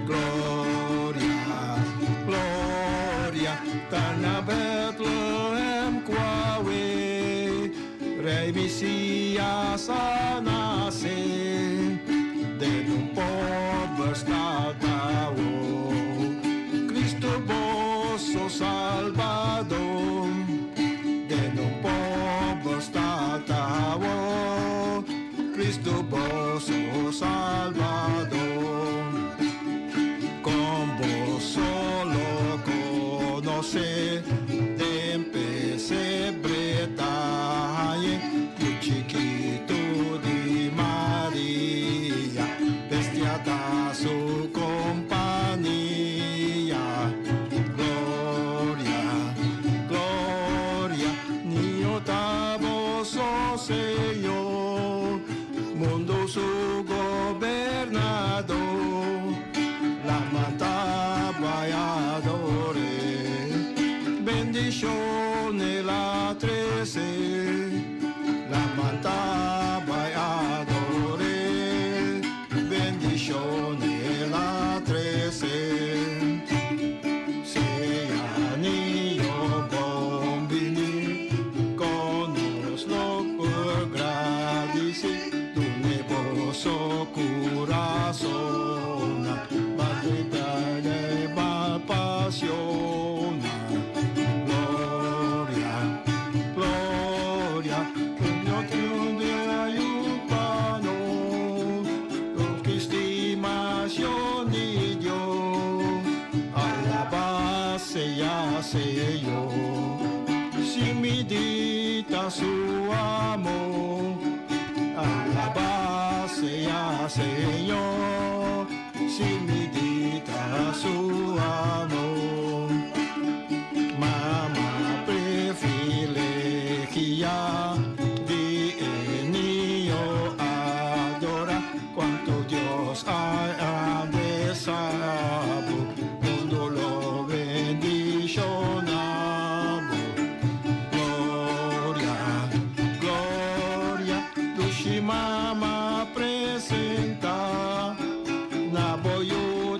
[SPEAKER 7] Gloria, gloria. Ta na Bethlehem ku awe Rei Mesias a nase, den un pober stal ta awo. Cristo boso Salbador, den un pober stal ta awo. Cristo boso Salbador. Con bo solo conoce den pesebre ta hañe yu chikitu di Maria, bestia ta su compania. Gloria, gloria, niño ta boso Señor, mundo su gobernador, lamanta bai ador'é, bendicion el a trece, lamanta bai ador'é, bendicion el a trece. Sea niño bon bini, con nos lo por gradici, dune boso corazon, madre de mal pasión. Gloria, gloria, de ayupano, lo que estimación y Dios, alaba sea Señor, si medita su amor, alaba sea Señor, si medita su amor. Mama privilegia di e niño adora cuanto Dios a besabo, mundo lo bendicionabo. Gloria, gloria, dushi mama presenta na bo yu.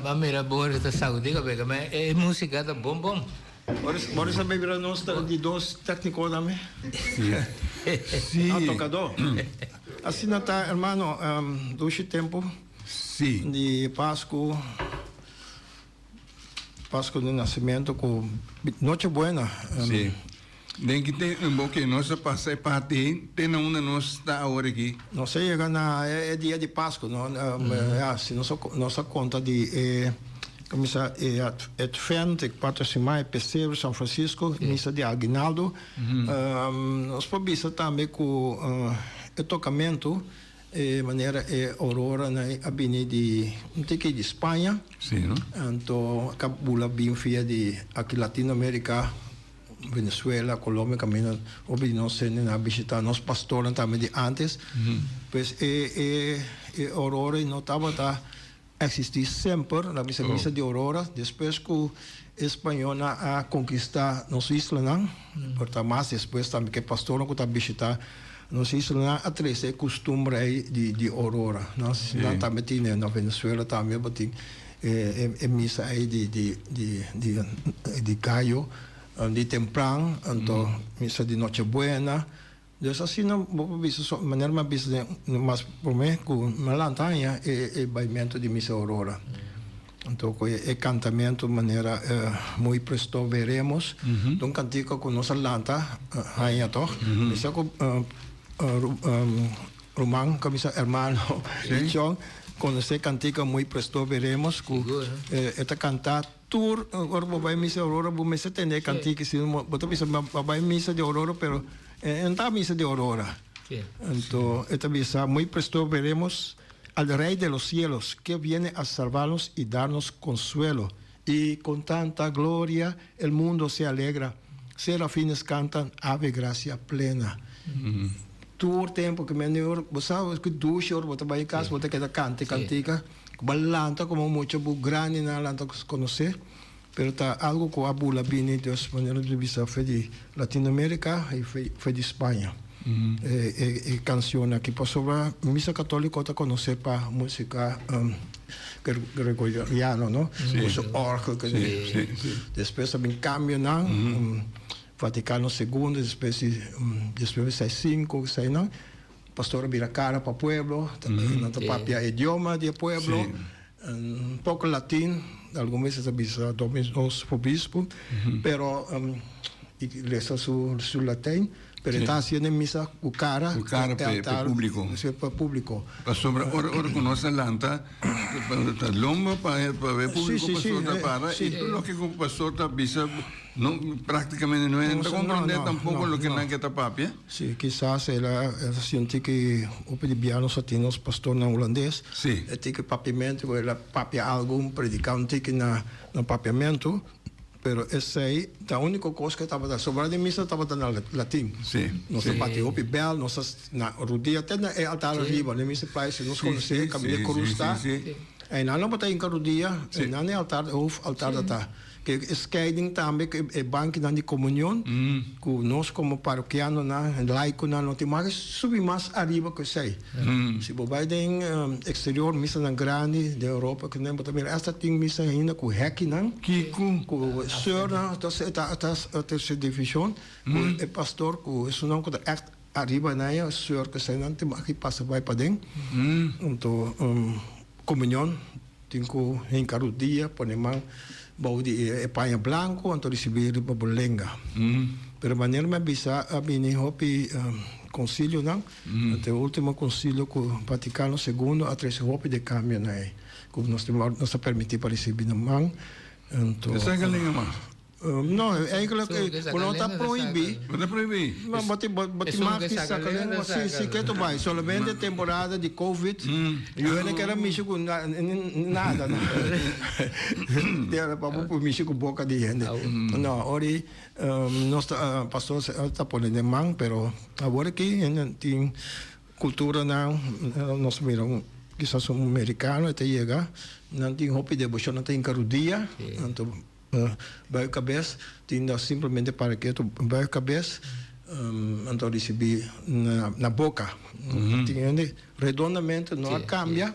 [SPEAKER 4] M'a mira Boris ta saudi kabes, ma e músika ta bon bon.
[SPEAKER 7] Boris, Boris a bira nos di dos técnico tambe.
[SPEAKER 3] Sí.
[SPEAKER 7] Ah, tocador. Asina ta, hermano, dushi tempo.
[SPEAKER 3] Sí.
[SPEAKER 7] Di Pascu, Pascu di nacimento cu Noche Buena.
[SPEAKER 3] Sí. Den ki tempo ke nos a pasa e parti ei te na unda nos ta awor aki?
[SPEAKER 7] Nos a yega na e dia di Pascu, no? Ya, si nos a nos a konta di e kuminsá e Advent, e kuater siman, e Pesebre, San Francisco, misa di Aguinaldo. Nos por bisa tambe ku e tokamentu, e manera e auroranan a bini di un tiki di Spaña.
[SPEAKER 3] Sí, no?
[SPEAKER 7] Anto a bula bin via di aki Latinoamerica. Venezuela, Colombia caminda hopi di nos hende nan a bishita nos pastornan tambe di antes. Pues e e e aurora no tabata existi semper, la misa misa di aurora despues cu e spañolnan a conquista nos islanan, por ta mas despues tambe cu e pastornan cu ta bishita nos islanan a trece e custumber ey di di aurora. Nan tambe tin na Venezuela tambe bo tin. E misa ei di di di di di gayo di tempran anto misa di noche buena dus asina bo por bisa so manera mi a bisa den mas prome ku mi a lanta haña e e baimento di misa aurora anto ku e kantamento manera muy presto veremos ta un kantika ku nos a lanta haña tog mi sa ku Ruman ku a bisa hermano Richon konosé kantika Muy Presto Veremos ku e ta kantá tur ora bo bai misa di Aurora bo mester tende e kantika si no bo ta bisa bo bai misa di Aurora pero e no ta misa di Aurora. Anto e ta bisa Muy presto veremos al Rey de los cielos que viene a salvarnos y darnos consuelo y con tanta gloria el mundo se alegra serafines cantan Ave Gracia plena. Tur tempo ku mende ora bo sa ku dushi ora bo ta bai kas bo ta keda kanta e kantika ku bo a lanta komo mucha bo grandinan a lanta konosé pero ta algu ku a bula bini dus manera di bisa fe di Latinoamerika i fe di Spaña e kanshon aki pasobra misa katoliko ta konosé pa musika gregoriano no ku su orgel despues a bin kambionan. Vaticano Segundo, despues di despues di sinku eseinan, pastor a bira cara pa pueblo, nan ta papia idioma di e pueblo, un poco latin, algun bes ta bisa Dominus vobiscum, pero y lesa su su latin, pero e ta haciendo e misa cu cara,
[SPEAKER 3] Cu cara pa e publico.
[SPEAKER 7] Pa e publico.
[SPEAKER 3] Pasobra ora ora cu nos a lanta ta lomba pa e publico pastor ta para y tur loke cu pastor ta bisa. No, prácticamente no hende ta comprende tampoco loke nan ke ta papia.
[SPEAKER 7] Sí, kisas el a sinti ki hopi di bia nos a tin nos pastornan hulandes.
[SPEAKER 3] Sí.
[SPEAKER 7] E tiki papiamentu ku el a papia algu, prediká un tiki na papiamentu, pero esei ta úniko kos ku e tabata. Sobra di misa tabata na latin.
[SPEAKER 3] Sí.
[SPEAKER 7] Nos ta bati hopi bèl, nos ta na rudia te na e altar ariba, na e misa playa, si nos konosé kaminda e krus ta. Einan no bo ta hinka rudia, einan e altar, e hof altar ta ta. Ke e skeiding tambe ku e bankinan di komunion ku nos komo parokianonan, laikonan no tin mag subi mas ariba ku esei. Si bo bai den eksterior misanan grandi den Europa ku bo ta mira esta tin misa ainda ku hekinan ku seurnan entonces e ta tercer divishon ku e pastor ku esunnan ku ta ègt ariba nan e seur ku eseinan tin mag pasa bai paden. Anto komunion. Tin ku hinka rudia, pone man bou di e paña blanku, anto risibí riba bo lenga. Pero manera mi a bisa a bini hopi konsilionan, anto e ultimo konsilio ku Vatikano Segundo a trese hopi di e kambionan ei, ku nos ta permití pa risibí na man, anto.
[SPEAKER 3] Esaki a lenga mas?
[SPEAKER 7] No, eigenlijk bo no ta prohibí.
[SPEAKER 3] No ta prohibí?
[SPEAKER 7] No, bo tin bo tin mag di saka lengua. Si, si ke ta bai. Solamente temporada di covid, yu hende keda mishi ku nada. Pa bo por mishi ku boka di hende. No, ora nos ta, pastor ta pone den man, pero awor aki hende tin kulturanan, nos mira un kisas un merikano e ta yega, nan tin hopi deboshon, nan ta hinka rudia, anto. Buig kabes, tin da simplemente para ketu buig kabes, anto risibi na boka. Tin hende redondamente no a kambia.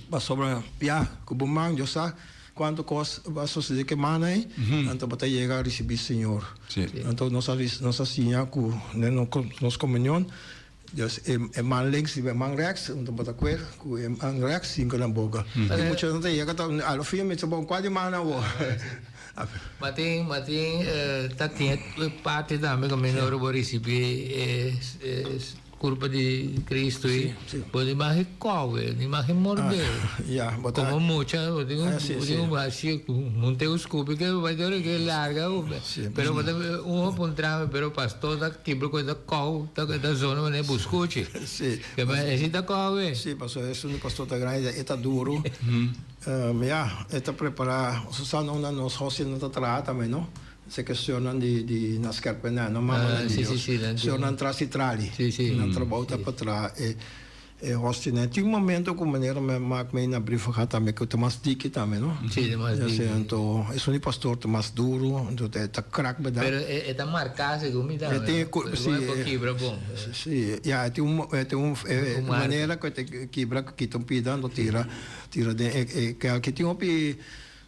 [SPEAKER 7] Pasobra, ya, ku bo man, Dios sa kuantu kos a sosodé ku e man ei, anto bo ta yega a risibí Señor. Anto nos a nos a siña ku den nos komunion, Dios e e man links riba e man rèks, anto bo ta kue ku e man rèks sin ku nan boka. I muchanan ta yega ta a lo fin mi ta bon kua di man awor?
[SPEAKER 4] Ma tin, ma tin ta tin e parti tambe kaminda ora bo risibí e e Kurpa di Cristo ei, bo di mag e kowe, di mag e morde. Komo mucha, bo tin un hasi munte un skupi ke bai dor ke larga. Pero bo ta un a puntra mi, pero pastor ta kibra ku e ta kou, ta ta zona manera buskuchi. Ke ma esi ta kowe.
[SPEAKER 7] Si, pasobra esun di pastor ta grandi, e ta duru. Ya, e ta prepara, Susana unda nos hòstia ta traha tambe no. Se cuestionnan di di na skerpena no mamanan di Dios. Señornan tras di trali. Nan trabou ta pa traha e e hostinan. Tin un momento cu manera mi a mak mi na brievengat tambe cu ta mas diki tambe no.
[SPEAKER 4] Si, ta mas diki.
[SPEAKER 7] Anto esun di pastor ta mas duro anto e ta krak berdad.
[SPEAKER 4] Pero e ta marca segun mi tambe.
[SPEAKER 7] E tin
[SPEAKER 4] si. E por kibra bon.
[SPEAKER 7] Si, ya e tin un e tin un manera cu e ta kibra kita un pida anto tira tira den e e kelki. Tin hopi.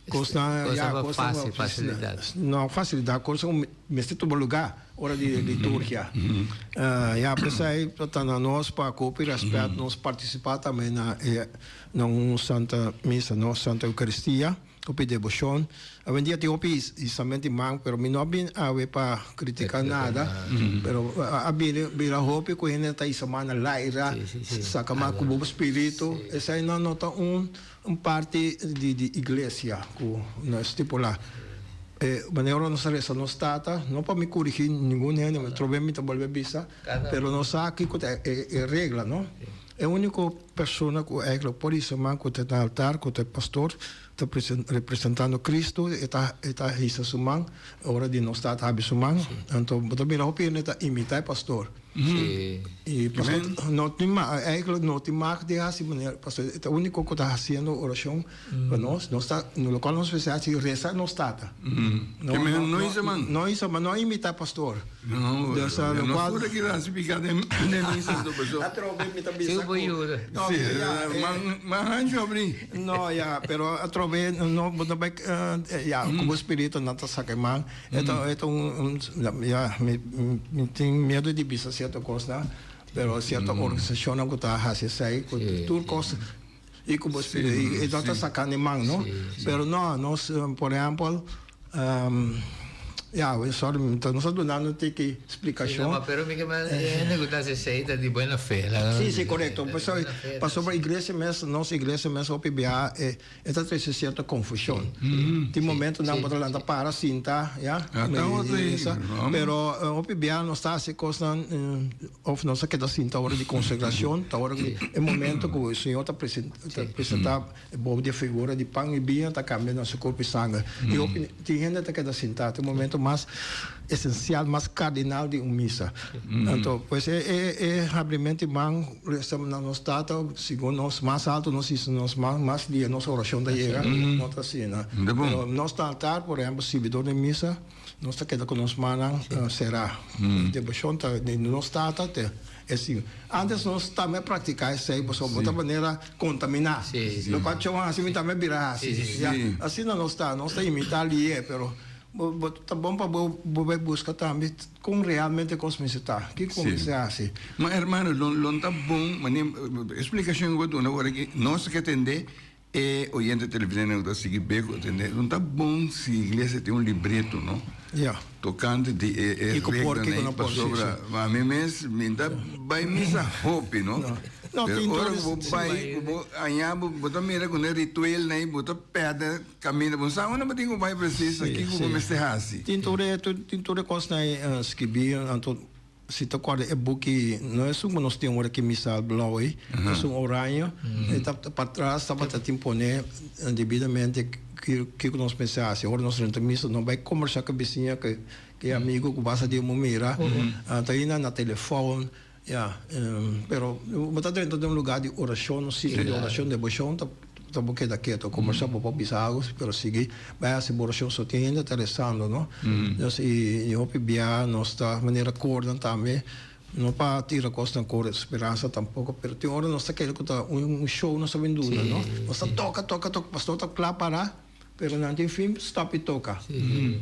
[SPEAKER 7] Kosnan,
[SPEAKER 4] ya, kosnan. Cosa fácil, facilidad.
[SPEAKER 7] No facilidad, cosa ku mester tuma lugá ora di liturgia. Ya, p'esei ta na nos pa ku hopi rèspèt nos partisipá tambe na e na un Santa Misa, no, Santa Eucaristia, hopi deboshon. Awendia tin hopi hisamento di man, pero mi no a bin awe pa kritiká nada, pero a bini bira hopi ku hende ta hisa man na laira, saka man ku bo spiritu, eseinan no ta un. Un parti di di iglesia ku no stipulá. E manera ora nos ta resa nos Tata, no pa mi kurigí ningun hende, mi trobe mi ta bolbe bisa, pero nos sa kiko ta e e regla, no? E úniko persona ku eigentlik por hisa man ku ta na altar, ku ta e pastor, ta representando Cristo, e ta e ta hisa su man ora di nos Tata habri su man. Anto bo ta mira hopi hende ta imitá e pastor. Y pasobra no tin mag, eigenlijk no tin mag di haci manera, pasobra e ta unico cu ta haciendo oracion pa nos, nos ta, locual nos mester haci reza nos Tata.
[SPEAKER 3] No, no, no hisa man.
[SPEAKER 7] No hisa man, no imita pastor.
[SPEAKER 3] No, dus, no, no pura ki haci pica den den misa anto pasobra.
[SPEAKER 7] Atrobe mi ta bisa cu.
[SPEAKER 3] No, ya, man, man hancho abri.
[SPEAKER 7] No, ya, pero atrobe no, bo ta bai, ya, cu bo spirito nan ta saca e man. E ta e ta un un ya mi mi tin miedu di bisa sierto kosnan pero sierto organisashonnan ku ta hasi esei ku tur kos i ku bo spiritu i nan ta saka di man no pero no nos por ehèmpel ya sorry mi ta nos ta dunando tiki splikashon.
[SPEAKER 4] Si pero mi ke men e hende ku ta hasi esei ta di buena fe.
[SPEAKER 7] Si si korekto pasobra iglesia mes nos iglesia mes hopi biaha e E ta trese sierto konfushon. Tin momentonan bo ta lanta para, sinta, ya, pero hopi bia nos ta hasi kosnan òf nos ta keda sinta ora di konsegrashon, ta ora e momento ku e Señor ta presentá bou di e figura di pan i biña ta kambia na su kurpo i sanger. I hopi tin hende ta keda sinta, ta e momento mas esensial, mas kardinal di un misa. Anto, pues e e habrimento di man resta na nos Tata, segun nos mas alto nos hisa nos man, mas dia nos orashon ta yega, no ta asina. Pero nos ta altar, por ehempel, sirbidor di misa, nos ta keda ku nos mannan será. Deboshon ta di nos Tata te esei. Antes nos tambe a praktiká esei, pasobra bo ta manera kontaminá. Lokual Chon hasi, mi tambe a bira hasi. Asina nos ta, nos ta imitá lié, pero Bo bo ta bon pa bo bo bai buska tambe kon realmente kos mester ta, kiko mester hasi.
[SPEAKER 3] Ma hermano, lo lo ta bon mane e splikashon ku bo duna ora ki nos ke tende e oyente televidente ku ta sigui bek ku tende, lo ta bon si iglesia tin un libreto no
[SPEAKER 7] Ya.
[SPEAKER 3] tokante di e e
[SPEAKER 7] Kiko por, kiko
[SPEAKER 3] reglanan
[SPEAKER 7] no por, si, si.
[SPEAKER 3] pasobra ma mi mes mi ta bai misa hopi no.
[SPEAKER 7] No,
[SPEAKER 3] Pero
[SPEAKER 7] tin
[SPEAKER 3] ora
[SPEAKER 7] tur
[SPEAKER 3] ku bo
[SPEAKER 7] si.
[SPEAKER 3] bai ku bo aña bo bo ta mira ku ne rituelnan ei bo ta pèrdè Caminda bo sa unda bo tin cu bay precies,
[SPEAKER 7] Sí,
[SPEAKER 3] kico bo
[SPEAKER 7] sí.
[SPEAKER 3] mester haci.
[SPEAKER 7] Tin tur e, tin tur e cosnan ei skibi, anto si ta corda e buki, no esun cu nos tin ora ki misal blauw ei, esun oraño, e ta patras tabata tin pone debidamente kico nos mester haci. Ora nos renta misa no bay combersa cu bisiña, cu e amigo cu basta di bo mira, ta ainda na telefon. Ya, pero bo ta drenta den un lugar di oracion, un sitio di oracion, debocion, ta ta bo keda keto, combersa bo por bisa algo, pero sigui bai haci bo oracion, so tin hende ta rezando, no? Nos y hopi bia nos ta manera acordan tambe. No pa tira kosnan kore speransa tampoko, pero tin ora nos ta kere ku ta un show nos ta bin duna, no? Nos ta toka, toka, toka, pastor ta kla para, pero nan tin fin stop i toka.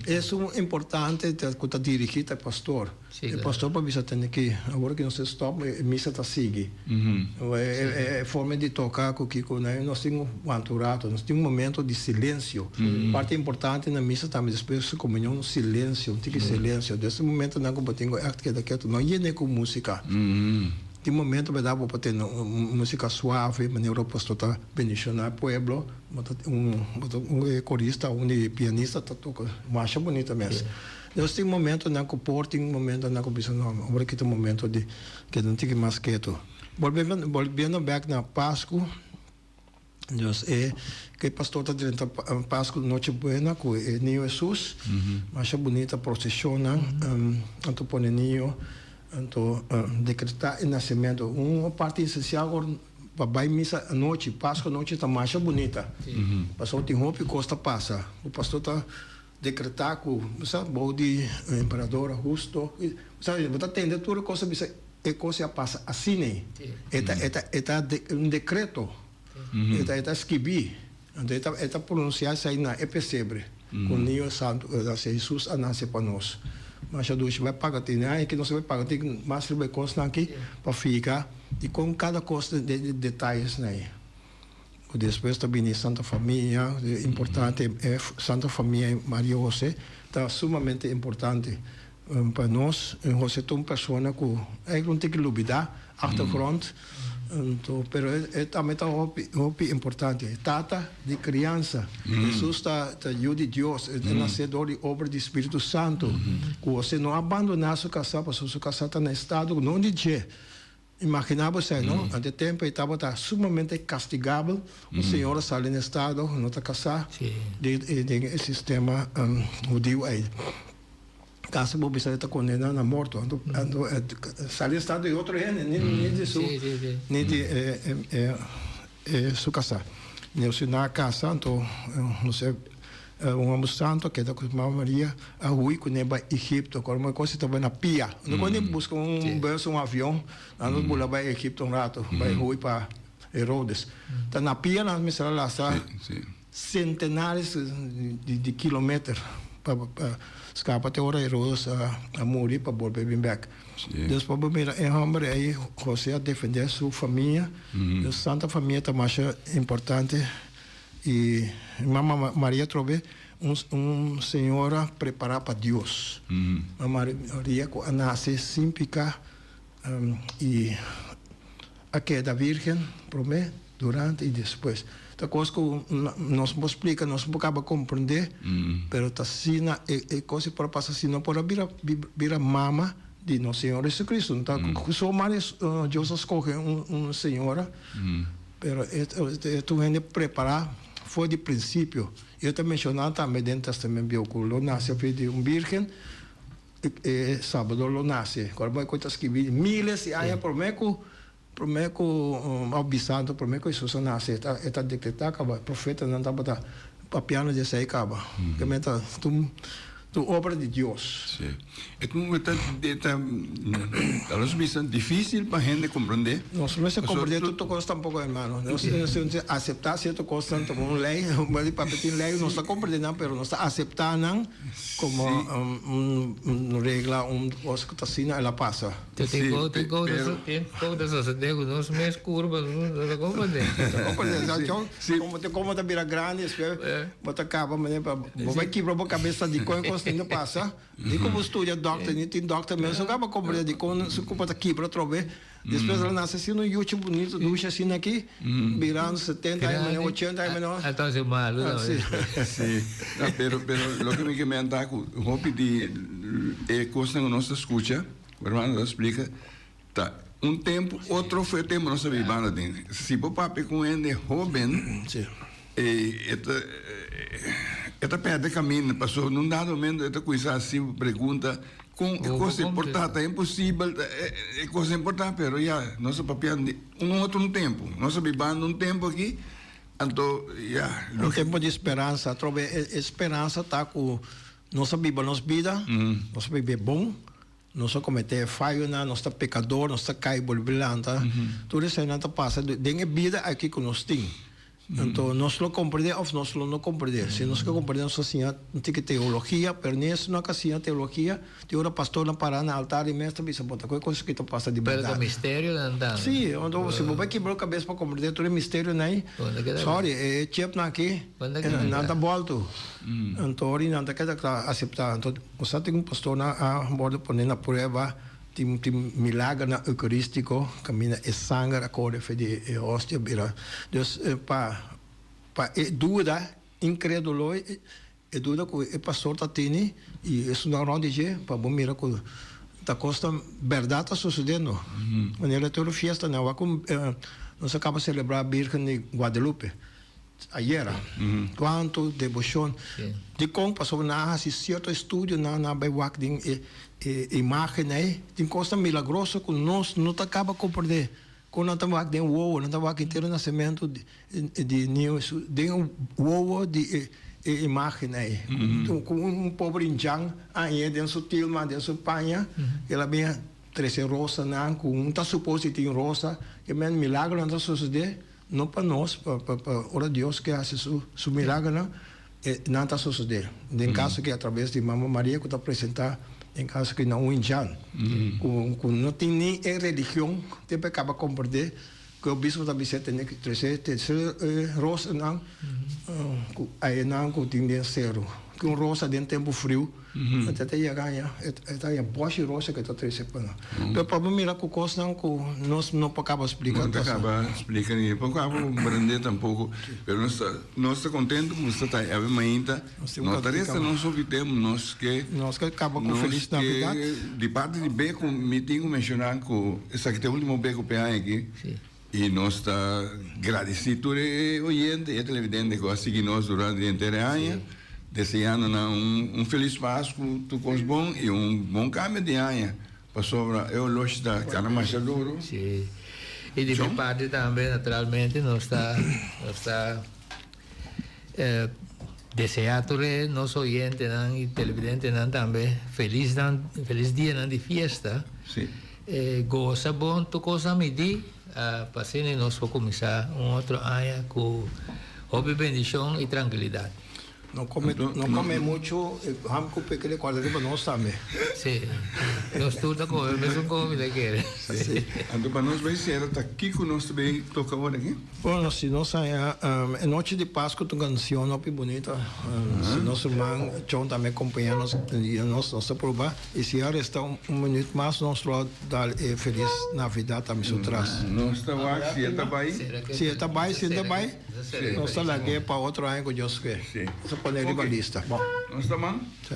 [SPEAKER 7] Esun importante ta ku ta dirigí ta e pastor. E pastor por bisa tene ki awor ki nos ta stop e misa ta sigui. E forma di toka ku kiko nos tin wanta un rato, nos tin un momento di silensio. Parti importante na misa tambe despues di komunion silensio, un tiki silensio. Des e momentonan ku bo tin ku ègt keda ketu, no yene ku músika. Tin momento bèrdat bo por tene un músika suave manera bo pastor ta bendishoná e pueblo, bo ta un un korista, un di pianista ta toka masha bunita mes. Nos tin momentonan ku por tin momentonan ku bisa no, ora ki ta momento di keda un tiki mas ketu. Bolbiendo bèk na Pasku. Dios e ke pastor ta drenta Pasku Noche Buena ku e Niño Hesus. Masha bunita prosesionnan. Anto pone niño, anto dekretá e nasementu. Un parti esensial ora pa bai misa anochi, Pasku anochi ta masha bunita. Pasobra tin hopi kos ta pasa. Ku pastor ta dekretá ku sa bou di emperador Augusto. Sa bo ta tende tur e kos ta bisa. E kos a pasa asina. E ta e ta e ta un dekreto. E ta e ta skibí. Anto e ta e ta pronunsiá esei na e pesebre ku Niño Santu, ose Hesus a nase pa nos. Masha dushi bai paga tin aña ki nos a bai paga tin mas riba e kosnan aki pa fika di kon kada kos den e detayesnan ei. Ku despues ta bini Santa Famia, importante e Santa Famia Maria Hose ta sumamente importante. Pa nos, José ta un persona ku eigenlijk un tiki lubidá, achtergrond, anto pero e tambe ta hopi hopi importante. E tata di kriansa. Hesus ta ta yu di Dios, e nasé dor di obra di Spiritu Santu. Ku José no a bandoná su kasá pasobra su kasá ta na estado ku no di dje. Imaginá bo esei, no? Ante tempu ei tabata sumamente kastigabel un señora sali na estado, no ta kasá, den e sistema hudiu ei. Kasi bo bisa e ta kondená na morto. Anto sali na estado di otro hende, ni di su, ni di e su kasá. Nos na a kasa, anto José, un homber santu, a keda ku su mama Maria, a hui kuné bai Egipto. Kòrda moe kos e ta bai na pia. No kon ni buska un bus, un avion, nan nos bula bai Egipto un ratu, bai hui pa Herodes. Ta na pia nan mester a lasa sentenares di kilometer pa skapa te ora Herodes a muri pa bolbe bin bèk. Dus pa bo mira e hòmber ei, José a defendé su famia. Dus Santa Famia ta masha importante i Mama Maria trobe un un señora prepará pa Dios. Mama Maria ku a nase sin piká i a keda virgen promé, durante i despues. Ta kos ku nos no por splika, nos no por kaba komprendé, pero ta asina e kos ei por a pasa si no por a bira bira mama di nos Señor Jesucristo. No ta so Maria Dios a skohe un señora, pero e ta un hende prepará for di prinsipio. I e ta menshoná tambe den Tèstamènt Bieu ku lo nase for di un bírgen. E Salbador lo nase. Kòrda bo e ku ta skibí miles di aña promé ku promé ku òf bisando promé ku Hesus a nase. E ta dekretá kaba. E profetanan tabata papiando di esei kaba. Ke men ta un ta un obra di Dios.
[SPEAKER 3] Sí. E ta e ta ta nos bisa difísil pa hende komprondé.
[SPEAKER 7] Nos no mester komprondé tur kos tampoko hermano. Nos mester aseptá sierto kosnan ta un lei. Papia tin lei nos ta komprondé nan pero nos ta aseptá nan. Como un regla, un cosa cu ta asina, el a pasa.
[SPEAKER 4] Tin cos ta sosode cu nos mes curva, no ta comprende.
[SPEAKER 7] No ta comprende. Como te como ta bira grandi, despues bo ta caba manera pa bo bay kibra bo cabeza dicon e cos tin ta pasa. Ni cu bo studia doctor, ni tin doctor mes no caba comprende dicon su cupa ta kibra atrobe. Despues el a nace asina un yuchi bunito, dushi asina aki, birando setenta aña mane, ochenta aña mane.
[SPEAKER 4] A ta haci malu tambe.
[SPEAKER 3] Si, no, pero, pero loke mi ke menta ku hopi di e kosnan ku nos ta skucha, ku hermano ta splika, ta un tempu, otro fu e tempu nos ta bibando aden. Si bo papia ku un hende hoben, e ta, e ta perde kaminda, pasobra na un dado momento e ta kuminsá hasi pregunta. Kon e kos ei por ta? Ta imposibel e kos ei por ta, pero ya, nos a papia di un otro un tempu. Nos a bibando un tempu aki, anto ya.
[SPEAKER 7] Un tempu di speransa. Atrobe e speransa ta ku nos a biba nos bida, nos a biba e bon. Nos a kometé fayonan, nos ta pekador, nos ta kai bolbe lanta. Tur eseinan ta pasa den e bida aki ku nos tin. Anto nos lo komprendé òf nos lo no komprendé. Si nos ke komprendé nos ta siña un tiki teologia, pero ni esei no a ka siña teologia. Tin ora pastornan pará na altar di mes ta bisa bo ta koe kos aki ta pasa di
[SPEAKER 4] Pero ta
[SPEAKER 7] bèrdat.
[SPEAKER 4] misterionan tambe.
[SPEAKER 7] Sí, anto si bo bai kibra bo kabes pa komprendé tur e misterionan ei, sorry, e chipnan aki nan ta bòltu. Anto ora nan ta keda ta aseptá. Anto bo sa tin un pastornan a wòrdu pone na prueba, tin tin milagernan eukarístiko kaminda e sanger a kore for di e hostia bira. Dus pa pa e duda inkrédulo e duda ku e pastor ta tene i esunnan rònt di dje pa bo mira ku ta kos ta bèrdat ta sosodendo. Manera tur fiestanan wak ku nos a kaba selebrá Birgen di Guadalupe. Ayera. Cuanto debocion. Dicon? Pasobra nan a haci cierto estudio, nan a bay wak den e imagen ey. Tin cosnan milagroso cu nos no ta caba comprende. Con nan ta wak den wowo, nan ta wak henter nacemento di niño Hesus den wowo di e imagen ey. Cu un pober indjan a hañ'e den su tilma, den su paña, el a bin trece rosanan cu un ta supos di tin rosa. Ke men milagronan ta sucede. No pa nos, pa pa pa ora Dios ke hasi su su milagernan, e nan ta sosodé. Den kaso ke atrabes di Mama Maria ku ta presentá den kaso ke na un indjan ku ku no tin ni e religion te pa e kaba komprendé ku e obispo ta bis'é tene ke trese trese e rosanan ku ayenan ku tin den seru. Ki un rosa den tempu friu. E ta yega aña, e ta haña bòshi rosa ku e ta trese pa nan. Pero pa bo mira ku kosnan ku nos no por kaba splika.
[SPEAKER 3] No ta kaba splika ni por kaba komprendé tampoko. Pero nos ta nos ta kontentu ku nos ta ta awe mainta. No ta resta nos hopi tempu, nos ke.
[SPEAKER 7] Nos ke kaba ku Felis Navidat.
[SPEAKER 3] Di parti di Beko mi tin ku menshoná ku esaki ta e ultimo Beko p'e aña aki. I nos ta gradisí tur e oyente i e televidente ku a sigui nos durante di henter e aña, deseando nan un felis Pasku, tur kos bon i un bon kambio di aña, pasobra e oloshi ta kana masha duru.
[SPEAKER 4] Sí. I di mi parti tambe, naturalmente, nos ta nos ta deseá tur e nos oyentenan i televidentenan tambe felisnan felis dianan di fiesta.
[SPEAKER 3] Sí.
[SPEAKER 4] E gosa bon tur cos a midi, pa asina nos por cuminsa un otro aña cu hopi bendicion y trankilidad.
[SPEAKER 7] No come, no come mucho ham cu pekele cuarda riba nos tambe.
[SPEAKER 4] Si, nos tur ta come mesun cos mi ta kere.
[SPEAKER 3] Si. Anto pa nos bay cera ta kico nos ta bay toca ora aki?
[SPEAKER 7] Bueno, si nos haña E Nochi di Pascu ta un cancion hopi bunita. Si nos ruman John tambe acompaña nos y nos nos ta proba. Y si a resta un minuut mas nos lo a dal e Feliz Navidad tambe su tras.
[SPEAKER 3] Nos ta wak si e ta bay.
[SPEAKER 7] Si e ta bay, si e ta bay, nos ta lag'é pa otro aña cu Dios ke. Nos ta pone riba lista.
[SPEAKER 3] Bon. Nos ta man?
[SPEAKER 7] Si.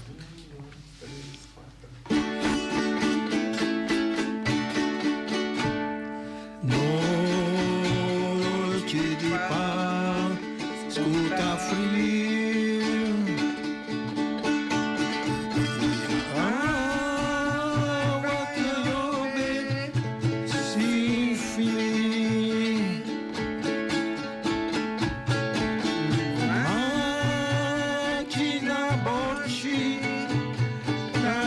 [SPEAKER 7] Nochi di Pasku ta friu Awa ta yobe sin fin Machina borchi Na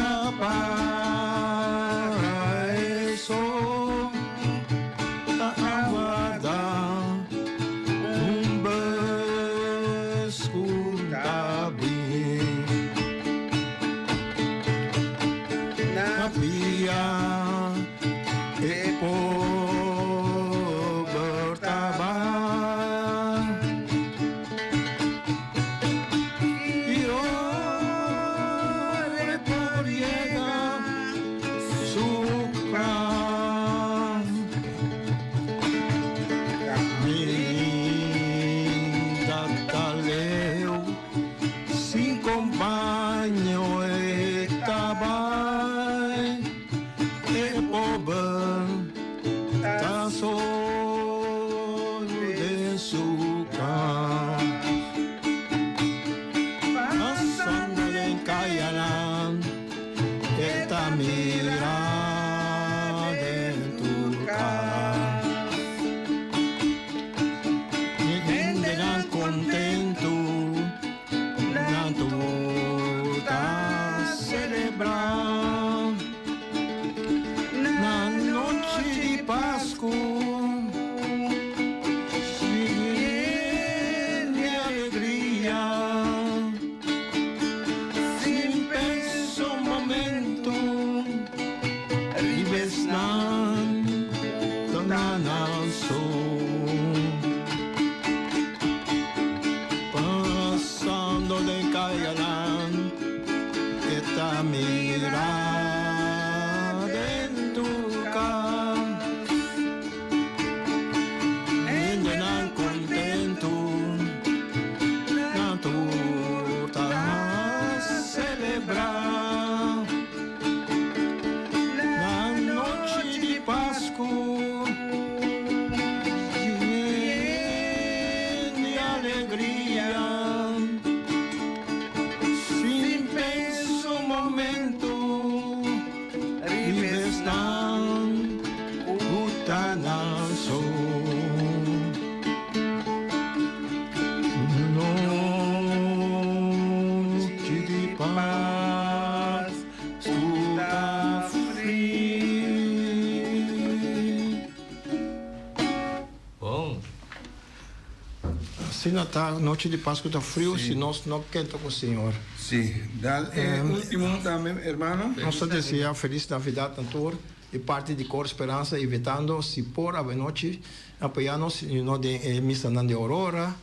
[SPEAKER 7] paraíso ta aguarda un bus ku ta bin. Na pia e pober ta bai. I ora e por yega su kas, Caminda ta leu, sin compaño e ta bai, e pober ta solo den su kas. Pasando den kayanan e ta mira den tur kas. Hendenan kontentu nan tur ta selebrá. Asina ta, nochi di Pasku ta friu si nos no kenta ku Señor.
[SPEAKER 3] Si, dal e ultimo tambe, hermano.
[SPEAKER 7] Nos ta desea Felis Navidad na tur di parti di Kor Speransa invitando si por avenochi apoya nos you know den e misanan di Aurora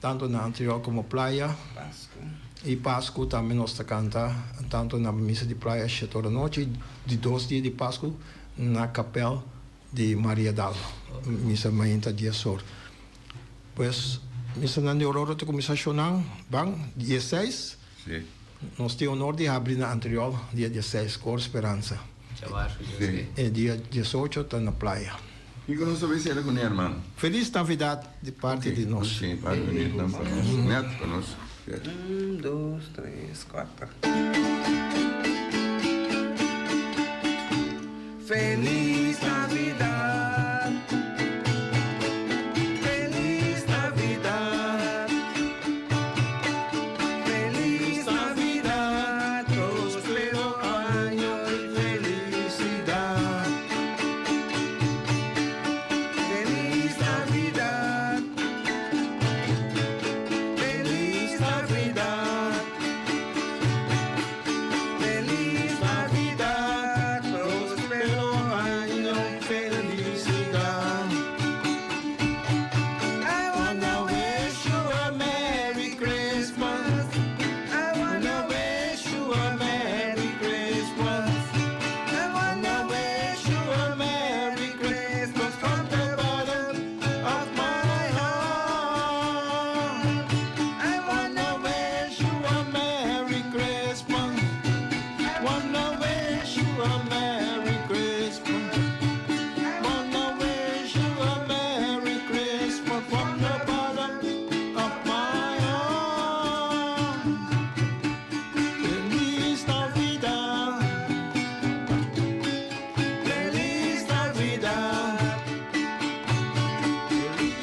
[SPEAKER 7] tanto na Antriol como Playa y Pascu tambe nos ta canta tanto na misa di Playa shete ora nochi di dos dia di Pascu na Kapel di Mariadal misa mainta dies or. Pues misanan di Aurora ta cuminsa shonan ban dieseis. Nos tin honor di habri na Antriol dia dieseis Cor Speransa. E dia diesocho ta na Playa.
[SPEAKER 3] Kiko nos ta bay sera cune hermano?
[SPEAKER 7] Feliz Navidad di parti di nos.
[SPEAKER 3] Ok, parti di nos pa nos. Net pa nos.
[SPEAKER 6] Un, dos, tres, kuater. Feliz Navidad Feliz Navidad Feliz Navidad Prospero año y felicidad Feliz Navidad Feliz Navidad Feliz Navidad, prospero año y felicidad. I wanna wish you a Merry Christmas. I wanna wish you a Merry Christmas. I wanna wish you a Merry Christmas from the bottom of my heart. I wanna wish you a Merry Christmas. I wanna wish you a Merry Christmas. Wanna wish you a Merry Christmas from the bottom of my heart. Feliz Navidad. Feliz Navidad.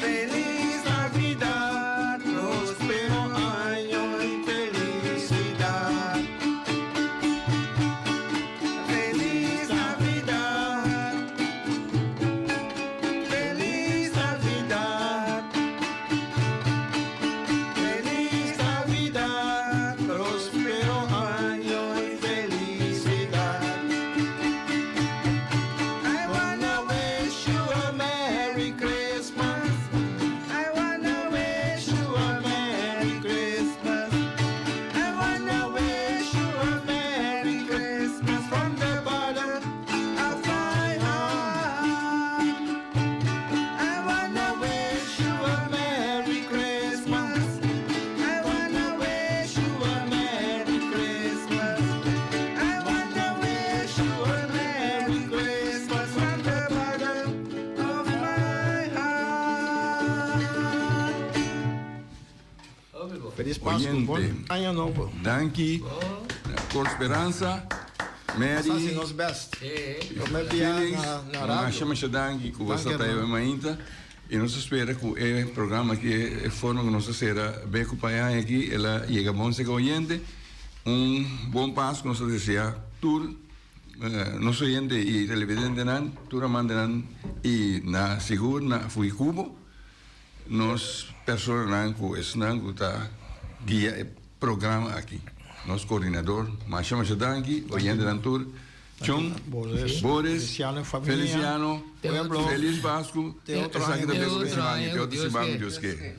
[SPEAKER 6] Feliz Navidad, prospero año y felicidad. Feliz Navidad. Feliz Navidad. Feliz Navidad, prospero año y felicidad. I wanna wish you a Merry Christmas. I wanna wish you a Merry Christmas. I wanna wish you a Merry Christmas from the bottom of my heart. I wanna wish you a Merry Christmas. I wanna wish you a Merry Christmas. I wanna wish you a Merry Christmas from the bottom of my heart.
[SPEAKER 7] Feliz Pasku, bon
[SPEAKER 3] Oyente.
[SPEAKER 7] aña nobo.
[SPEAKER 3] Danki. Kor Speransa. Mary.
[SPEAKER 7] Nos hasi nos best. Prome bia
[SPEAKER 3] Felix,
[SPEAKER 7] na na radio.
[SPEAKER 3] Masha masha danki ku boso
[SPEAKER 7] Danki,
[SPEAKER 3] ta
[SPEAKER 7] hermano.
[SPEAKER 3] mainta. I nos ta spera ku e programa aki, e forma ku nos a sera Beku pa e aña aki, el a yega bon serka oyente. Un bon Pasku nos ta desea tur nos oyente i televidentenan, tur amantenan i na sigur na Fuikubo. Nos personanan ku esnan ku ta guia e programa aki. Nos koordinador, masha masha danki, oyentenan tur, Chon,
[SPEAKER 7] Boris,
[SPEAKER 3] Boris,
[SPEAKER 7] Feliciano y familia.
[SPEAKER 3] Feliciano,
[SPEAKER 7] Pueblo.
[SPEAKER 3] Feliz Pasku,
[SPEAKER 7] Te otro
[SPEAKER 3] esaki ta
[SPEAKER 7] aña.
[SPEAKER 3] bes ku
[SPEAKER 4] Te otro
[SPEAKER 3] siman,
[SPEAKER 4] aña,
[SPEAKER 3] te otro
[SPEAKER 4] Dios
[SPEAKER 3] siman ku
[SPEAKER 4] ke.
[SPEAKER 3] Dios ke.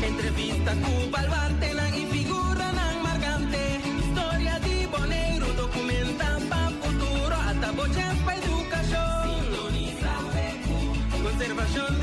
[SPEAKER 2] Entrevista ku baluartenan i figuranan markante. Historia di Boneiru, dokumentá pa futuro. Ata bo chèns pa edukashon. Sintonisá BQ. Konservashon.